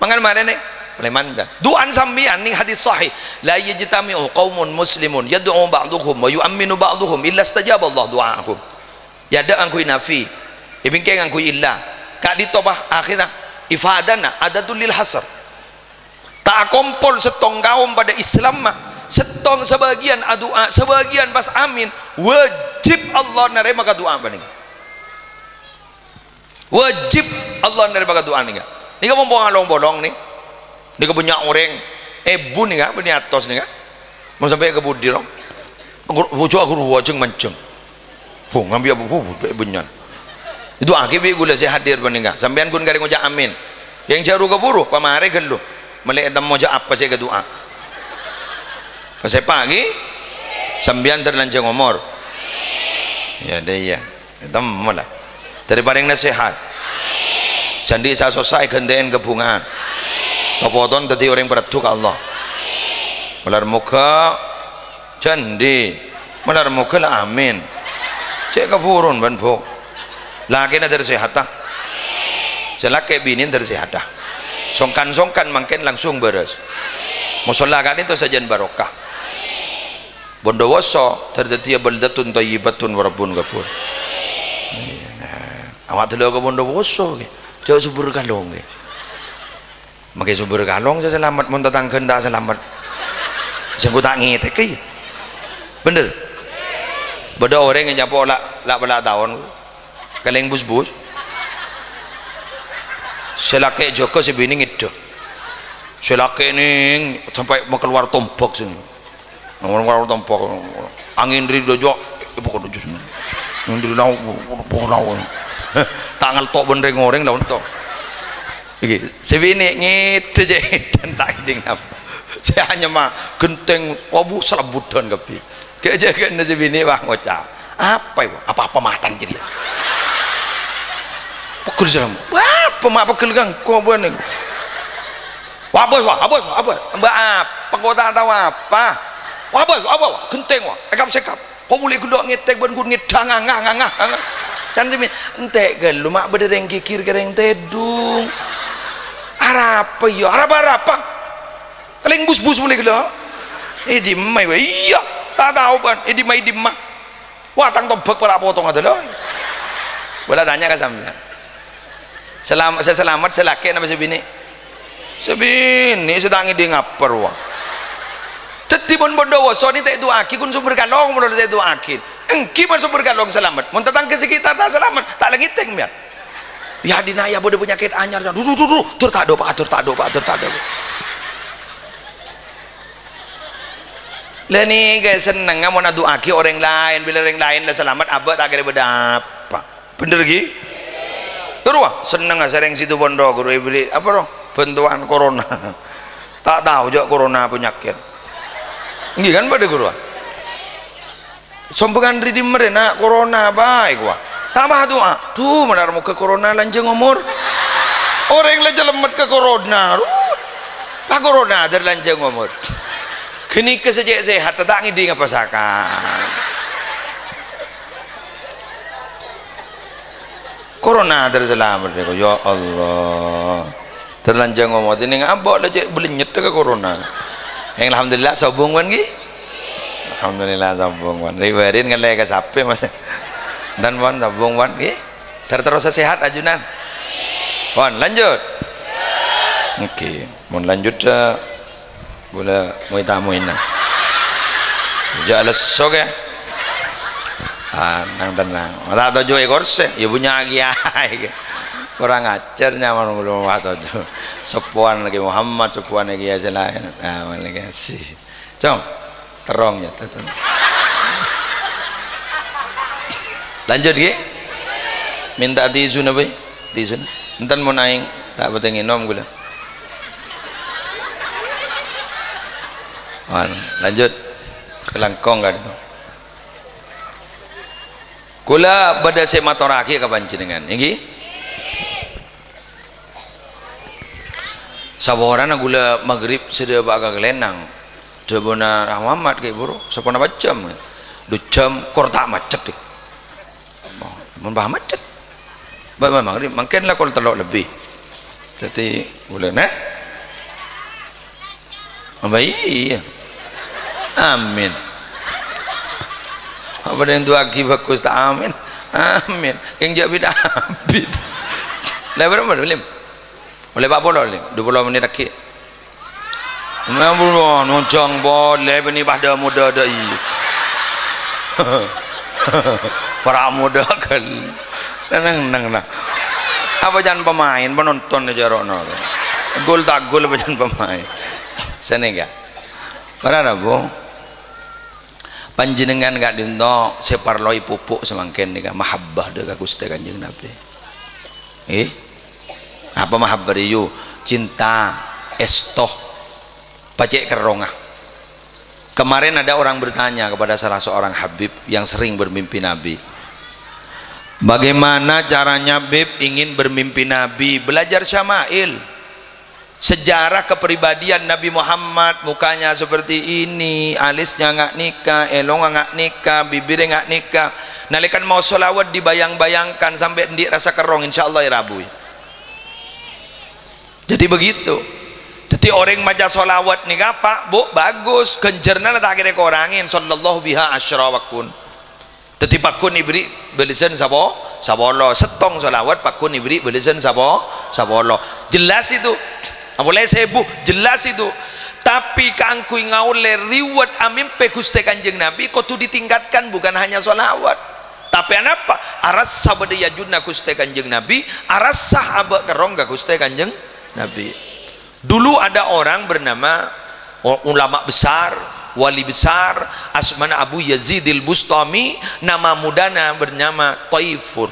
Mangkana marèna, lèman, du'ana sampèyan nèng hadis sahih, "La yajtami'u qaumun muslimun yad'u ba'duhum wa yu'amminu ba'duhum illa istajaba Allah du'a'ahum." Ya, dâ' ngangghuy nafi, èbingkè ngangghuy illa. Ka'dinto, pa, akhirra ifadana adatul lil hasr. Ta' akompol sèttong kaum padâ Islamma, sèttong sabâgiyân adu'a, sabâgiyân pas amin, wajib Allah narèma ka du'a panèka. Wajib Allah narèma ka du'a nèka. Nèka mon pong along-polong nè. Nèka bânnya' orèng, èbu nèka, bânnè atos nèka. Mon sampè' ka budi, lo? Agur-, bojo agur wajeng manjeng. Bu, ngambi apa? Bu, bu, bânnya'. Du'aaghi bi' ghulâ sè hadir panèka. Sampèyan ghun karè ngoca' amin. Yang jaru kaburu, pamarè ghâllu. Mellè ètemmo jâ' apa sè èkadu'a. Pasèpa ghi? Sampèyan dâr lanjhâng omor. Ya, dâ' iyâ. Ètemmo la. Dâri parèng nasèhat. Jhâ' andi' sè asossa èghântè'è kabhunga'an. Topo-topo dhâddhi orèng paraddhu ka Allah. Malar moghâ Jhâ' andi'. Malar moghâ la amin. Cè' kaburun bân, Bu. Lakèna dâr sèhatta. Sè lakè' binèna dâr sèhatta. Songkan-songkan mangkèn langsung bârâs. Mosolla ka'dinto sajân barokah. Bondowoso dâr dhâddhiyâ baldatun thayyibatun wa rabbun ghafur. Awak dâlâ ka Bondowoso, ghi. Jhâ' Subur Kalong, ghi. Makè Subur Kalong sè salamet, mon tatangghâna ta' salamet. Sèngko' ta' ngètèk, iyâ. Bhender? Bâdâ orèng nyapa la', la'-pala' taon. Kalèng bus-bus. Sè lakè' jâgâ, sè binè' ngèdhâ. Sè lakè' nèng sampè' makalowar tombak sènèng. Ngomong karo tompo. Angèn ri dâjâ, èpokok dâjâ. Angèn ri nao, èpokok nao. Ta' ngalto' bân rèng-orèng la onto. Iki, sè binè' ngèdhâ jâ' èdhân ta' ngèdhing napa. Sè anyama ghentèng kobu salabbudhân kabbhi. Kè' jâgâna sè binè' wah ngoca', "Apa èko? Apa-apa matan jârèya." Pegghel salam. "Wah, apa ma' pegghel kangko bânèng?" Wah, bos, wah, bos, wah, bos. Mbak apa? Kok tak tahu apa? Wah, bos, wah, bos, wah. Genteng, wah. Ekap sekap. Kok mulai gendok ngetek ban gun ngedang, ngangah, ngangah, ngangah. Can semi, ente gelu, mak beda reng kikir ke reng tedung. Arapa iya? Arapa, arapa? Keling bus-bus mulai gelo. Eh, di mai, wah. Iya, tak tahu, ban. Eh, di mai, di mah. Wah, tang tombak para potong ada loh. Boleh tanya ke sampean. Selam-, sè salamet sè lakè' napa sè binè'? Sè binè', sè ta' ngèdhing apa rowa. Dhâddhi mon Bondowoso nè ta' èdu'aaghi, ghun Sumber Kalong mon ta' èdu'aaghi. Èngghi mon Sumber Kalong salamet. Mon tatangghâ sekitar ta' salamet, ta' la ngètèng mèyan. Ya, dina ya bâdâ penyakit anyar. Duh, duh, duh, duh. Dur ta' dâpa', dur ta' dâpa', dur ta' dâpa'. Lah nèka sennengnga mon adu'aaghi orèng laèn, bilâ orèng laèn la salamet, abâ' ta' kèra bâdâ apa. Bhender, ghi? Ghuru, wah, sennengnga sareng Situ Pondok, ghuru, èberri' apa, roh? Bantuan corona. Ta' tao jâ' corona penyakit. Èngghi kan bâdâ, ghuru? Sombongan ri dimma rè, na', corona bhâi, kowa. Ta' madu'a. Duh, malar moghâ corona lanjhâng omor. Orèng la calamet ka corona. Ruh. La corona dâr lanjhâng omor. Ghânèka sè cè' sehat, ta' ngèdhing apa sakan. Corona dâr salamet, ya Allah. Terlanjang ngomong, ini ngambek lah, cek belenyet ke corona. Yang alhamdulillah, sobung wan, ghi? Alhamdulillah, sobung wan. Ribarin ngelek ke sapi, Mas. Dan wan, sobung wan, ghi? Ter-, terus sehat, ajunan. Wan, lanjut. Oke, mau lanjut, eh, Ghulâ moy-tamoyna. Jhâ' lesso, ghi. Ah, nang tennang. Mata toju' è korsè, ya punya kiai. Kurang ajar nyaman ngono, mata toju'. Seppowan lagi Muhammad, seppowan lagi ya sè laèn. Ah, malè kasih. Cong, terrong ya, terrong. Lanjut, ngghi. Minta tisu napa? Tisu. Enten mon aèng, ta' patè ngènom kaulâ. Wan, lanjut. Kalangkong kan itu. Kaulâ bâdâ sè matorraghi ka panjhennengngan, èngghi? Saporana kaulâ maghrib sè dâpa' ka Kalènang. Dhâbuna Muhammad, "Ghi' buru, saponapa jam?" "Du jam, kor ta' macet, dhi." "Oh, mon pas macet." "Bâ', bâ', maghrib, mangkèn la kol tello' lebbi." Dhâddhi, kaulâ, "Nah?" Apa iyâ? Amin. Apa yang duwâghi bhâghus ta' amin? Amin. Yang jâ' bit-abit. Lah, bârâmpa, Lim? Ollè pa' polo, Lim. Dua puluh menit lagi. Ampon, nonjhâng polè, bânnè padâ modâ dâ' iyâ. Para' modâ kan. Neng, neng, nah. Apa can pemain, penonton jâ' ro'na. Gol ta' gol apa can pemain. Sanèka. Para rabu. Panjhennengngan ka'dinto sè parlo èpupuk samangkèn nèka mahabbah dâ' ka Ghustè Kanjeng Nabi. Eh? Apa mahabbah rèya? Cinta, èsto, pacè' kerrongnga. Kemarin ada orang bertanya kepada salah seorang Habib yang sering bermimpi Nabi. "Bagaimana caranya, Bib, ingin bermimpi Nabi?" Belajar syama'il. Sejarah kepribadian Nabi Muhammad, mukanya seperti ini, alisnya nga' nèka, èlongnga nga' nèka, bibirnya nga' nèka. Nalèkana maos sholawat dibayang-bayangkan sampè' andi' rassa kerrong, insyaallah èrabuwi. Jadi begitu. Dhâddhi orèng maca sholawat nèka apa, Bu? Bagus. Ghânjhârânna la ta' kèra èkorangè, sallallahu biha asyra wa kun. Dhâddhi pagghun èbèrri' bâlessan sapo-, sapolo. Sèttong sholawat pagghun èbèrri' bâlessan sapo-, sapolo. Jelas itu. Apolè sèbu, jelas itu. Tapè kaangghuy ngaollè reward amèmpè Ghustè Kanjeng Nabi kodhu ditingkatkan, bukan hanya sholawat. Tapè anapa? Arassa bâdâ è ajunna Ghustè Kanjeng Nabi, arassa abâ' kerrong ka Ghustè Kanjeng Nabi. Dulu ada orang bernama, o-, ulama besar, wali besar, asmana Abu Yazidil Bustami, nama mudana bernama Taifur.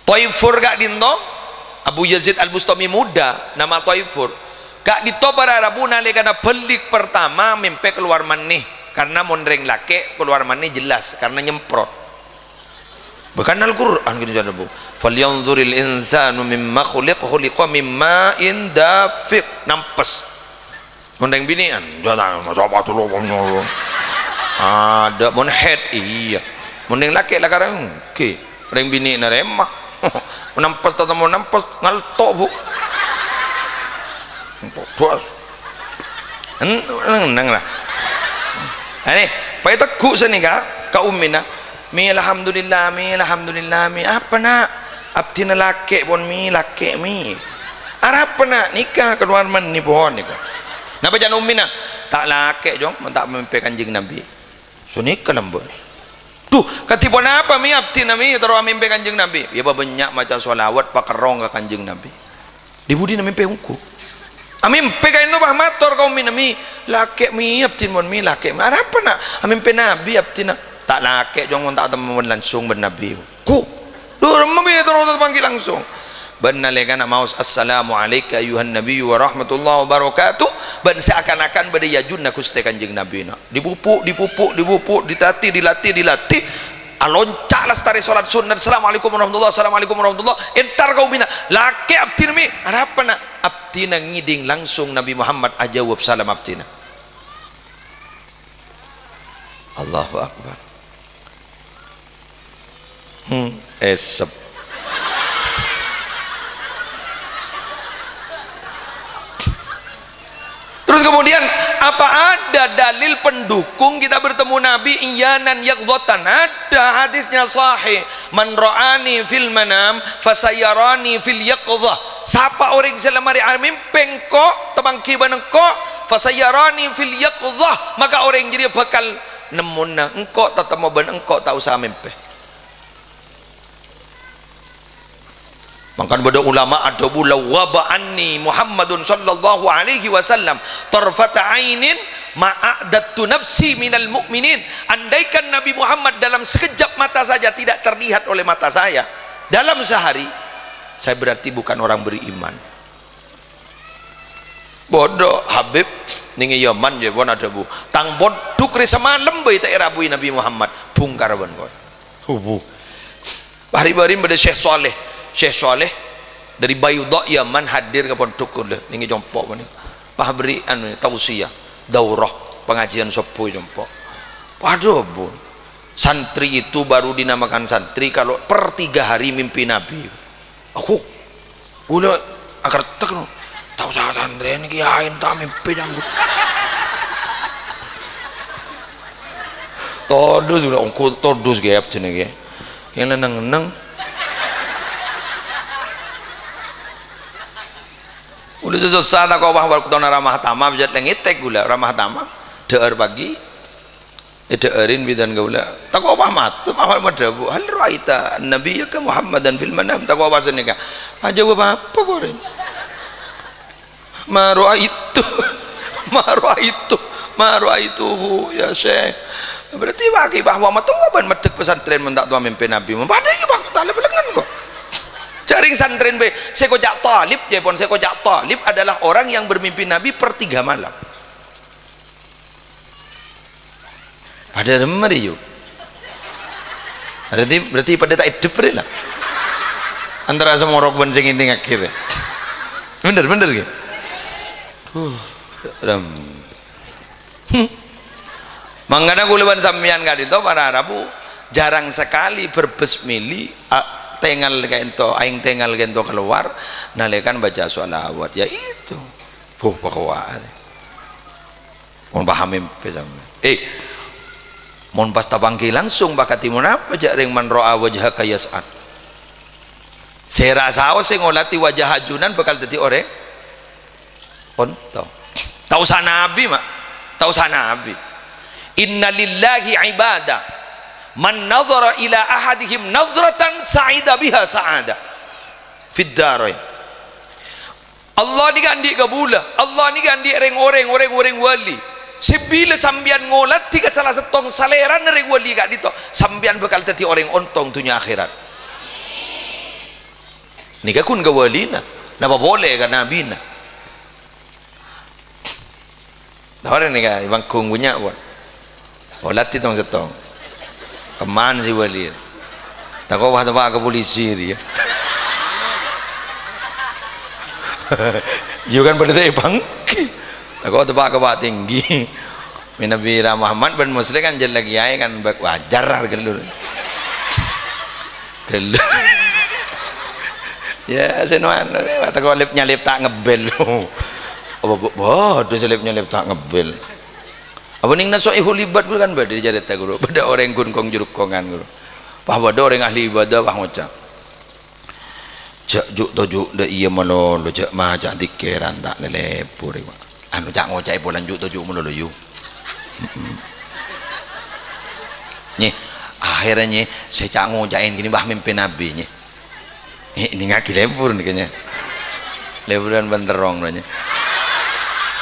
Taifur ka'dinto, Abu Yazid Al-Bustami muda, nama Taifur. Ka'dinto para rabu nalèkana bâlik pertama mèmpè kalowar mani, karena mon rèng lakè' kalowar mani jelas, karena nyemprot. Bahkan Al-Qur'an gini jârèya, Bu. "Falyanzuril insanu mimma khuliq, khuliqa mimma'in dafiq." Nampes. Mon rèng binè'an, jâ' ta' sapa dulu, bânnya'. Adâ' mon haid, iyâ. Mon rèng lakè' la karèng, oke. Rèng binè' narèma. Nampes tatemmo nampes, ngalto', Bu. Podhâs. En-, neng-, neng lah. Anè, paètegghu' sanèka ka ummina. "Mi, alhamdulillah, Mi, alhamdulillah, Mi." "Apa, Na'?" "Abdhina lakè', pon, Mi, lakè', Mi." "Arapa, Na'?" "Nèka, kalowar mani, pon, nèka." Napa can ummina? "Ta' lakè', Jong, mon ta' mèmpè Kanjeng Nabi." Sanèka lambâ'. "Dhu, kadhi ponapa, Mi, abdhina, Mi, terro amèmpè Kanjeng Nabi?" "Yâ, pabânnya' maca sholawat, pakerrong ka Kanjeng Nabi." "Dhi budina mèmpè ongghu?" "Amèmpè kaènto, pas mator ka ummina, Mi, lakè', Mi, abdhina, pon, Mi, lakè', Mi." "Arapa, Na'?" "Amèmpè Nabi abdhina." "Ta' lakè', Jong, mon ta' temmo langsung bân Nabi." "Ku, dhu, remma, Mi, terro tapangghi langsung." Bân nalèkana maos, "Assalamu alaika ayyuhan nabiyyu wa rahmatullahi wa barakatuh," bân seakan-akan bâdâ è ajunna Ghustè Kanjeng Nabina. Dipupuk, dipupuk, dipupuk, dilatih, dilatih, dilatih. Alonca' lastarè sholat sunnat, "Assalamualaikum warahmatullah, assalamualaikum warahmatullah." Entar ka ummina, "Lakè' abdhina, Mi." "Arapa, Na'?" "Abdhina ngèdhing langsung Nabi Muhammad ajâwâb salam abdhina." Allahu Akbar. Hmm, èsep. Terus kemudian, apa ada dalil pendukung kita bertemu Nabi iyanan yaqdhatan? Ada, hadisnya sahih. "Man ra'ani fil manam fasayarani fil yaqdhah." Sapa orèng sè la marè amèmpè engko', tapangghi bân engko', "fasayarani fil yaqdhah," maka orèng jârèya bhâkal nemmona engko' tatemmo bân engko' ta' osa mèmpè. Mangkana bâdâ ulama adhâbu, "Law ghaba anni Muhammadun sallallahu alaihi wasallam tarfata ainin ma a'dadtu nafsi minal mu'minin." Andaikan Nabi Muhammad dalam sekejap mata saja tidak terlihat oleh mata saya dalam sehari, saya berarti bukan orang beriman. Bâdâ Habib nèng è Yaman, jâ' pon adhâbu, "Tang pondhuk rè samalem bhâi ta' èrabui Nabi Muhammad, bhungkar bân kowe." Hubu. Bâri'-bâri' bâdâ Syekh Saleh. Syekh Saleh dâri Baidha, Yaman, hadir ka pondhuk kaulâ, nèng è compo' panèka. Pas bâri' anu, tausiyah, daurah, pengajian sobbhu è compo'. Waduh, Bu. Santri itu baru dinamakan santri kalau per tiga hari mimpi Nabi. Aku, ghulâ akrettek, no. Tao sa santrèna kiyaè ta' mèmpè nyambut. Todus, ghulâ, ongko todus, Gep, jenengè. Yang neng-neng. Ghulâ sossa tako' pas bâktona Ramah Tama, bâjât lèngètèk ghulâ, Ramah Tama. Dhâ'âr pagi. Èdhâ'ârin bhidhân kaulâ. Tako' pas mator, mator madhâbu, "Hal ra'aita nabiyaka Muhammadan fil manam?" Tako' pas nèka. Ajâwâb apa, korè? "Ma ra'aitu, ma ra'aitu, ma ra'aituhu, ya Syekh." Berarti bâgi bahwa matowa bân maddhek pesantren mon ta' towa mèmpè Nabi. Mon padâ iyâ, Pak, talep lengngen kok. Jhâ' rèng santrèn bhâi, sè koca' talib, jâ' pon sè koca' talib adalah orang yang bermimpi Nabi per tiga malam. Padâ remma rè, yu. Berarti, berarti padâ ta' hidup rè, la. Antara sè morok bân sè ngèdingngaghi rè. Bhender, bhender, ghi? Huh, rem. Hmm. Mangkana kaulâ bân sampèyan ka'dinto para rabu jarang sekali berbesmili, a-, tengal ka'dinto, aèng tengal ka'dinto kalowar, nalèkana baca shalawat. Ya itu. Huh, pakowa. Mon paham mèmpè sampèyan. Eh, mon pas tapangghi langsung, pakadhi mon apa jhâ' rèng, "Man ra'a wajhaka yas'ad." Sè ra saos sè ngolatè wajah ajunan bhâkal dhâddhi orèng onto. Ta' osa nabi, ma'. Ta' osa nabi. "Inna lillahi ibada. Man nadhara ila ahadihim nadhratan sa'ida biha sa'ada fid darain." Allah nèka andi' kabulâ, Allah nèka andi' rèng-orèng, orèng-orèng wali. Sè bilâ sampèyan ngolatè ka sala sèttong salèrana rèng wali ka'dinto, sampèyan bhâkal dhâddhi orèng ontong dhunnya akhèrat. Nèka ghun ka walina, napa polè ka nabina. Tao rè nèka, è panggung bânnya', pon. Olatè tong-sèttong. Kemman sè wali. Tako' wah teppa' ka polisi rèya. Yu kan padâ ta' èpangghi. Tako' teppa' ka Pak Tinggi. Mènabi Ra Muhammad bân Muslim kan jhâ' la kiyaè kan bâk-, wajar ghâllu. Ghâllu. Ya, sè no anu, tako' lèp-nyalèp ta' ngebbel. Apa, bu-, waduh, sè lèp-nyalèp ta' ngebbel. Apa nèng Naso'ihul Ibad ghuru kan bâdâ carèta, ghuru. Bâdâ orèng ghun kong-jhurkongan, ghuru. Pas bâdâ orèng ahli ibadah, pas ngoca', "Jhâ' ju'-toju' dâ' iyâ malolo, jhâ' maca dzikèran ta' lèlèbur, Pak." Anu, ca'-ngoca'è polana ju'-toju' malolo, yu. Mm-mm. Nyè, akhèrra, nyè, sè ca'-ngoca'è kènè', bah, mèmpè nabi, nyè. Eh, nèngaghi lèbur nèka, nyè. Lèburan bân terrong, nyè.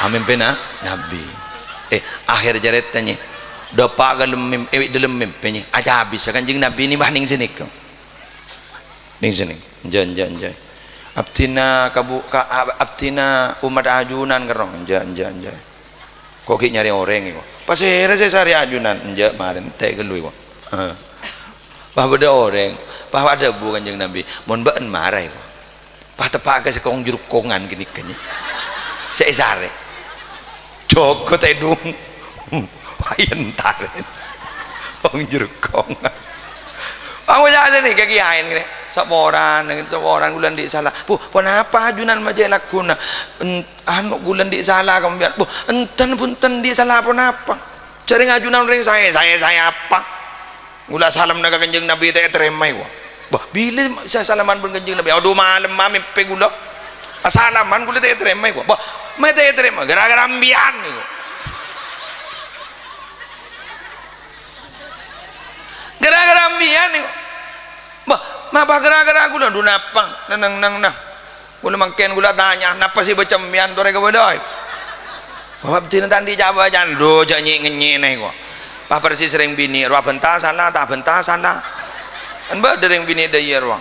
Amèmpèna nabi. Eh, akhèr carèta, nyè. Dâpa' ka lem-, eh, dâlem mèmpè, nyè. Acabisa Kanjeng Nabi nè, bah, nèng sanèka. Nèng sanèka. Enjâ', enjâ', enjâ'. Abdhina kabu-, ka-, ab-, abdhina ommat ajunan kerrong. Enjâ', enjâ', enjâ'. Ko' ghi' nyarè orèng, èko. Pasèra sè sarè ajunan? Enjâ', marè entè' ghâllu, èko. Pas bâdâ orèng, pas adhâbu Kanjeng Nabi, "Mon bâ'na mara, èko. Pas teppa' ka sè kong-jhurkongan ghânèka, nyè. Sè èsarè." Jhâghâ tèdung. Aèntar. Kong-jhurkongan. Aku jâ' sènè ka kiyaèn kènè'. Saporana, saporana ghulâ andi' sala. "Bu, ponapa ajunan majâ' lagghuna?" En-, Anu, ghulâ andi' sala ka sampèyan. Wah, enten, bhunten, andi' sala ponapa? Jhâ' rèng ajunan orèng saè, saè, saè apa? Ghulâ salamma ka Kanjeng Nabi ta' ètarèma, èko. Wah, bilâ sè salaman bân Kanjeng Nabi? Adhu, malemma mèmpè ghulâ. Asalaman ghulâ ta' ètarèma, èko. Wah, ma' ta' ètarèma, gara-gara sampèyan, èko. Gara-gara mbiyan nèko. Bâh, mapa gara-gara kaulâ? Dhu napa? Neng, neng, neng, nah. Kaulâ mangkèn kaulâ tanya, napa sè èbâca mbiyan torè kabâlâ? Bâh, abdhina ta' andi' ca'-bâca'an. Dhu, jhâ' nyè'-ngènyè' nèko. Pas persis rèng binè', rowa bânta sala, ta' bânta sala. Kan bâdâ rèng binè' dâ' iyâ rowa.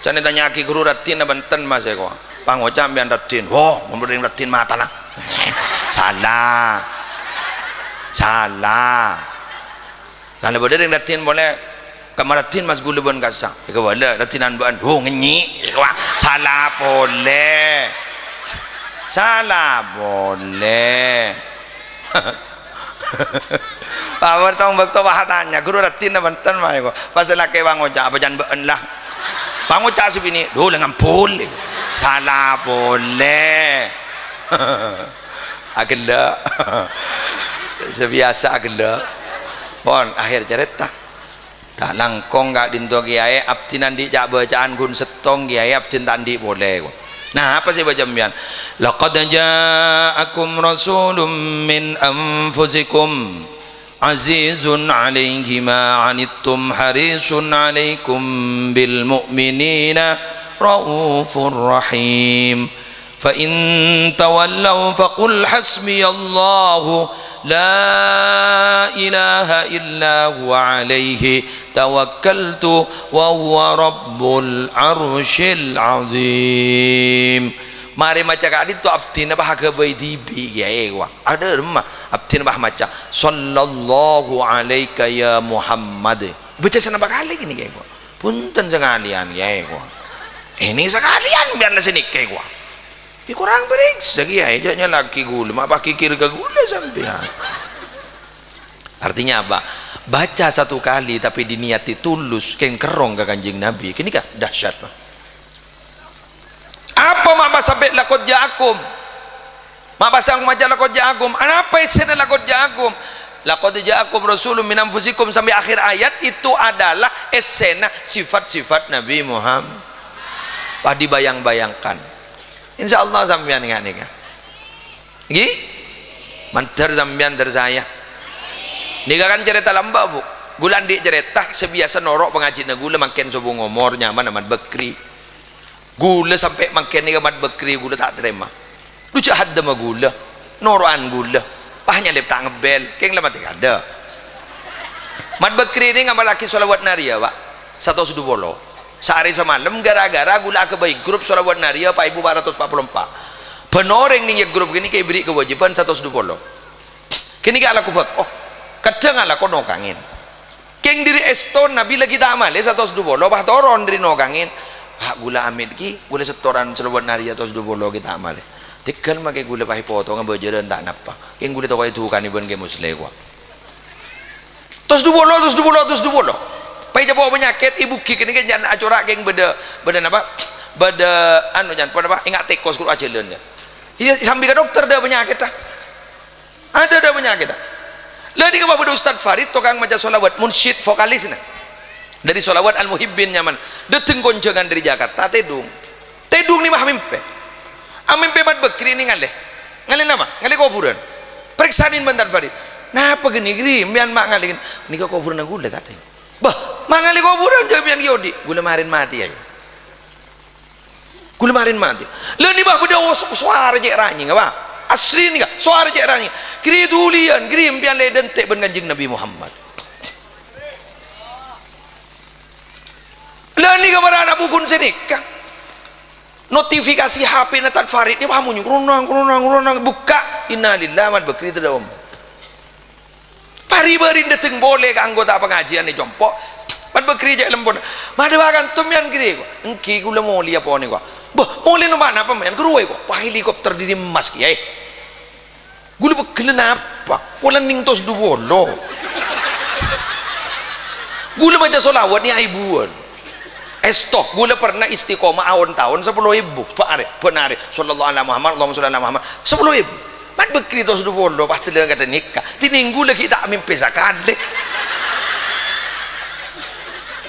Jhâ' nè tanya'aghi ghuru raddhin bhunten, Mas, èko. Pas ngoca' mbiyan raddhin. Wo, mon rèng raddhin matana. Sala. Sala. Tana bâdâ rèng raddhin polè, "Kamma raddhin, Mas, ghulâ bân kassa'." "Èkabâlâ, raddhinan bâ'ân." "Wo, ngènyè'." Wah, sala polè. Sala polè. Pabâr tong bâkto pas atanya, "Ghuru raddhin bhunten, Mas, èko." Pas sè lakè' pas ngoca', "Apa can bâ'ân, la?" Pas ngoca' sè binè', "Dhu, la ngambul." Sala polè. Aghellâ'. Sabiyasa aghellâ'. Pon, akhèr carèta. Ta' langkong ka'dinto, Kèyaè, abdhina andi' ca'-bâca'an ghun sèttong, Kèyaè, abdhina ta' andi' polè, ko. Nah, apa sè èbâca mbiyan? "Laqad ja'akum rasulun min anfusikum azizun 'alaihi ma 'anittum harisun 'alaikum bil mu'minina raufur rahim." "Fa in tawallaw faqul hasbiyallahu la ilaha illa huwa alaihi tawakkaltu wa huwa rabbul arsyil azim." Marè maca ka'dinto abdhina pas aghâbây dhibi', Kèyaè, ko. Adâ' remma abdhina pas maca, "Sallallahu alaika ya Muhammad." Bâca sanapa kalè ghânèka, Kèyaè, ko. Bhunten sakalèyan, Kèyaè, ko. Ènè sakalèyan mbiyan la sè nèka, ko. Yâ, korang parèksa, Kèyaè, jhâ' nyala'aghi ghulâ, ma' pas ghighir ka ghulâ sampèyan. Artinya apa? Baca satu kali tapi diniyati tulus, kèng kerrong ka Kanjeng Nabi. Ghânèka dahsyat, Pak. Apa ma' pas sampè' laqad ja'akum? Ma' pas sè maca laqad ja'akum? Anapa èssèna laqad ja'akum? "Laqad ja'akum rasulun min anfusikum" sampai akhir ayat itu adalah èssèna sifat-sifat Nabi Muhammad. Pas dibayang-bayangkan. Insya Allah sampèyan nèka. Ngghi? Mandhâr sampèyan dhâr saya. Nèka kan carèta lambâ', Bu. Ghulâ andi' carèta sè biyasa noro' pangajiyânna ghulâ mangkèn sobung omor, nyamana Mat Bakri. Ghulâ sampè' mangkèn nèka Mat Bakri ghulâ ta' tarèma. Dhu jhâ' haddhâmma ghulâ, noro'an ghulâ. Pas nyalèp ta' ngebbhel, kèng la matè kadâ'. Mat Bakri nè ngamallaghi shalawat nariyah, Pak. Satos dhu polo. Saarè samalem gara-gara ghulâ aghâbây grup shalawat nariyah pa' èbu pa' ratos pa' polo empa'. Bân orèng neng è grup ghânèka èberri' kawâjibhân satos dhu polo. Ghânèka alako bhâk-, oh, kadhâng alako nokangèn. Kèng dhâri èsto Nabi la ghi' ta' malè satos dhu polo, pas toron dhâri nokangèn. "Pak, ghulâ amit ghi, ghulâ setoran shalawat nariyah satos dhu polo ghi' ta' malè." "Tèghâl makè ghulâ pas èpotong abhâjârân ta' napa. Kèng ghulâ tako' èdhukanè bân Kè Musleh, ko." Satos dhu polo, satos dhu polo, satos dhu polo. Pas ècapo' panyakèt, èbughi ghânèka jhân acora' kèng bâdâ, bâdâ napa? Bâdâ anu, jhân, ponapa? Enga' tèkos kuru ajhâlân, jhân. Iyâ, sambi ka dokter dâ' panyakèt, ta'. Adâ-adâ panyakèt, ta'. La, nèka bâdâ Ustad Farid, tokang maca shalawat, munsyid, vokalisna. Dhâri Shalawat Al-Muhibbin nyamana. Dâteng konjhângan dhâri Jakarta, tèdung. Tèdung nè mah amèmpè. Amèmpè Mat Bakri nè ngalè. Ngalè napa? Ngalè kobhurân. Parèksanè bân Tad Farid. "Napa ghânèka, Ri? Sampèyan ma' ngalè ghânèka?" "Nèka kobhurânna ghulâ, Tad." "Bâh, ma' ngalè kobhurân jhâ' sampèyan ghi' odi'?" "Ghulâ marèn matè, ayo." Ghulâ marèn matè. La, nè bâ' bâdâ os-, sowara cè' ranyèng, apa? Asli nèka, sowara cè' ranyèng. Ghâri dhuliyân, ghâri sampèyan la èdântè' bân Kanjeng Nabi Muhammad. La, nèka mara ana' bugun sè nèka. Notifikasi H P-na Tad Farid nè, wah, monyong, kronang, kronang, kronang, bukka'. Innalillahi, Mat Bakri tadâ' om. Bâri-bâri dâteng polè ka anggota pangajiân è compo'. Mat Bakri cè' lempona. "Madâ bâ' kanto sampèyan, Gri?" "Èngghi, ghulâ molèya ponèko." "Bâh, molè napa-napa sampèyan, ghâruwa, ko'?" "Wah, helikopter dhâri emmas, Kèyaè." "Ghulâ pegghellâ napa? Polana nèng satos dhu polo." "Ghulâ maca shalawat nè aèbuwân." Èsto, ghulâ pernah istiqomah aon-taon sapolo èbu. Bâ' arè, bân arè. Sallallahu ala Muhammad, Allahumma shalli ala Muhammad. Sapolo èbu. Mat Bakri satos dhu polo, pas dâlâ kadhâ' nèka. Dhinèng ghulâ ghi' ta' mèmpè sakalè.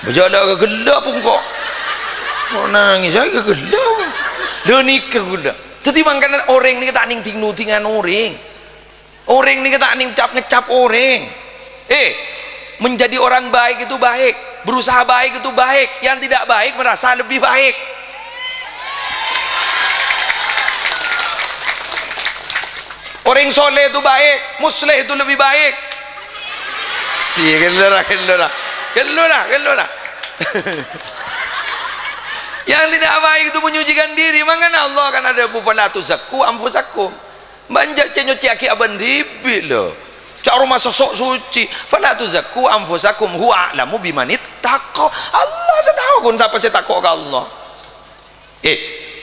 Bâjâ la ghellâ' bungko'. Kok nangès aè ghellâ'. Lha nèka ghulâ. Dhâddhi mangkana orèng nèka ta' nèng dhing-nodhingan orèng. Orèng nèka ta' nèng cap-ngecap orèng. Eh, Menjadi orang baik itu baik, berusaha baik itu baik, yang tidak baik merasa lebih baik. Orang soleh itu baik, musleh itu lebih baik. Si, gellora, gellora. Gellora, gellora. Yang tidak baik itu menyucikan diri. Mangkana Allah kan adhâbu, "Fala tuzakku anfusakum." Bânnya' cè' nyocèyaghi abâ'na dhibi', lho. Ca'na masa sok suci. "Fala tuzakku anfusakum huwa a'lamu bimanittaqa." Allah sè tao ghun sapa sè tako' ka Allah. Eh,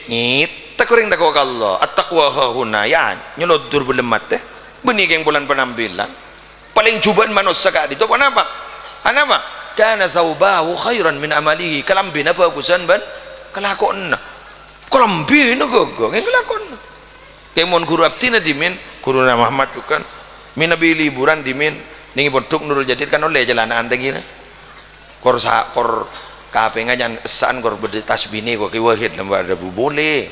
ngètè orèng tako' ka Allah. At-taqwa hahuna, ya, nyelodor bâlem matè. Bânnè kèng polana panampilan. Palèng jhubâ'ân manossa ka'dinto. Ponapa? Anapa? "Kana thaubahu khairan min amalihi." Kalambhina bhâghusân bân kalakowanna. Kalambhina ghâghâ, ngèn kalakowanna. Kèng mon ghuru abdhina dhimèn, ghuruna Muhammad jhughân, mènabi liburan dhimèn, nèng è pondhuk Nurul Jadid kan ollè calana'an ta' kèra. Kor sa-, kor kapèngnga nyang essa'an kor bâdâ tasbihna kok, Ki Wahid lambâ' adhâbu, "Boleh.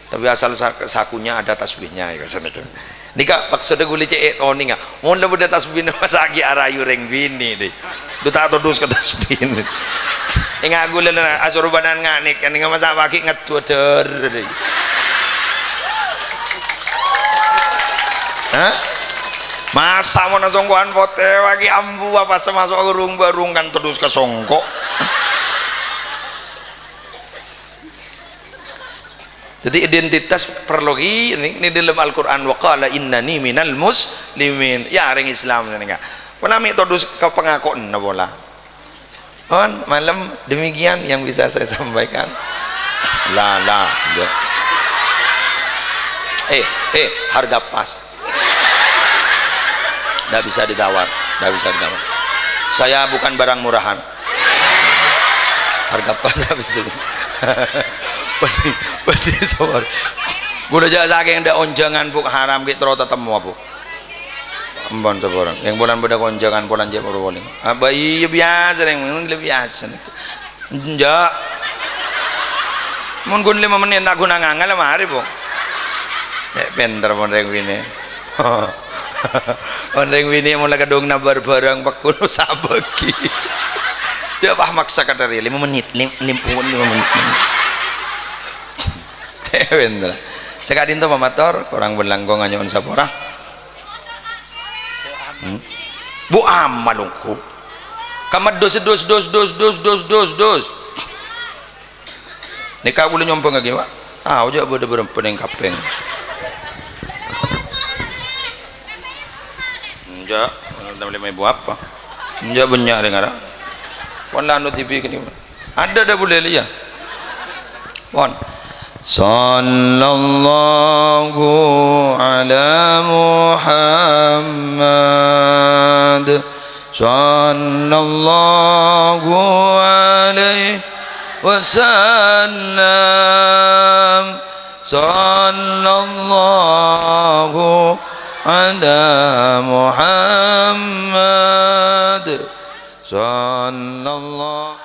Tapi asal sa-, sakunya ada tasbihnya," ya, sanèka. Nèka maksodda ghulâ cè' ètonènga. Mon la bâdâ tasbihna masa ghi' arayu rèng binè', dè. Dhu ta' todus ka tasbihna. Ènga' ghulâ la asorbanan nganèk, kan ènga' masa paghi' ngeddhu adhâr, dè. Hah? Masa mon songko'an potè paghi' ambu apa sè maso' ka rung-bârung kan todus ka songko'. Dhâddhi, identitas parlo ghi-, nèng, nèng dâlem Al-Qur'an, "Wa qala innani minal muslimin." Ya, orèng Islam nèka. Pona mè' todus ka pangakowanna pola. Pon, malem demikian yang bisa saya sampaikan. La, la, ya. Eh, eh, harga pas. Ndak bisa ditawar, ndak bisa ditawar. Saya bukan barang murahan. Harga pas habis itu. Pedhi, pedhi sawar. Ghulâ jhâ' sakèng ndak onjhângan, Bu, haram ghi' terro tatemmo, Bu. Ampon, saporana. Yang bulan bâdâ onjhângan, bulan jhâ' buru polè. Apa iyâ biyasa, rèng, biyasa. Enjâ'. Mon ghun lèma mennit ta' ghun angèl, marè, Bu. Cè' pènter mon rèng binè'. Mon rèng binè' mon la kadhung nabâr bhârâng, pagghun sabâghi. Coba maksa kadhâri lèma mennit, lim-, lim-, lèma mennit. Cè' pènter. Saka'dinto pamator, korang bân langkong anyo'on sapora. Hmm? Bu amal ongghu. Kamma dus, dus, dus. Nèka ghulâ nyombhângaghi, Pak. Ah, ojhâ' bâdâ bârâmpa nèng kapèng. Enjâ', enam lima ribu apa? Enjâ' bânnya' rèng ara. Pon la anu dhibi' kènè'. Adâ, adâ bulâ lèya. Pon. Sallallahu ala Muhammad. Sallallahu alaihi wasallam. Sallallahu ala Muhammad. Sallallahu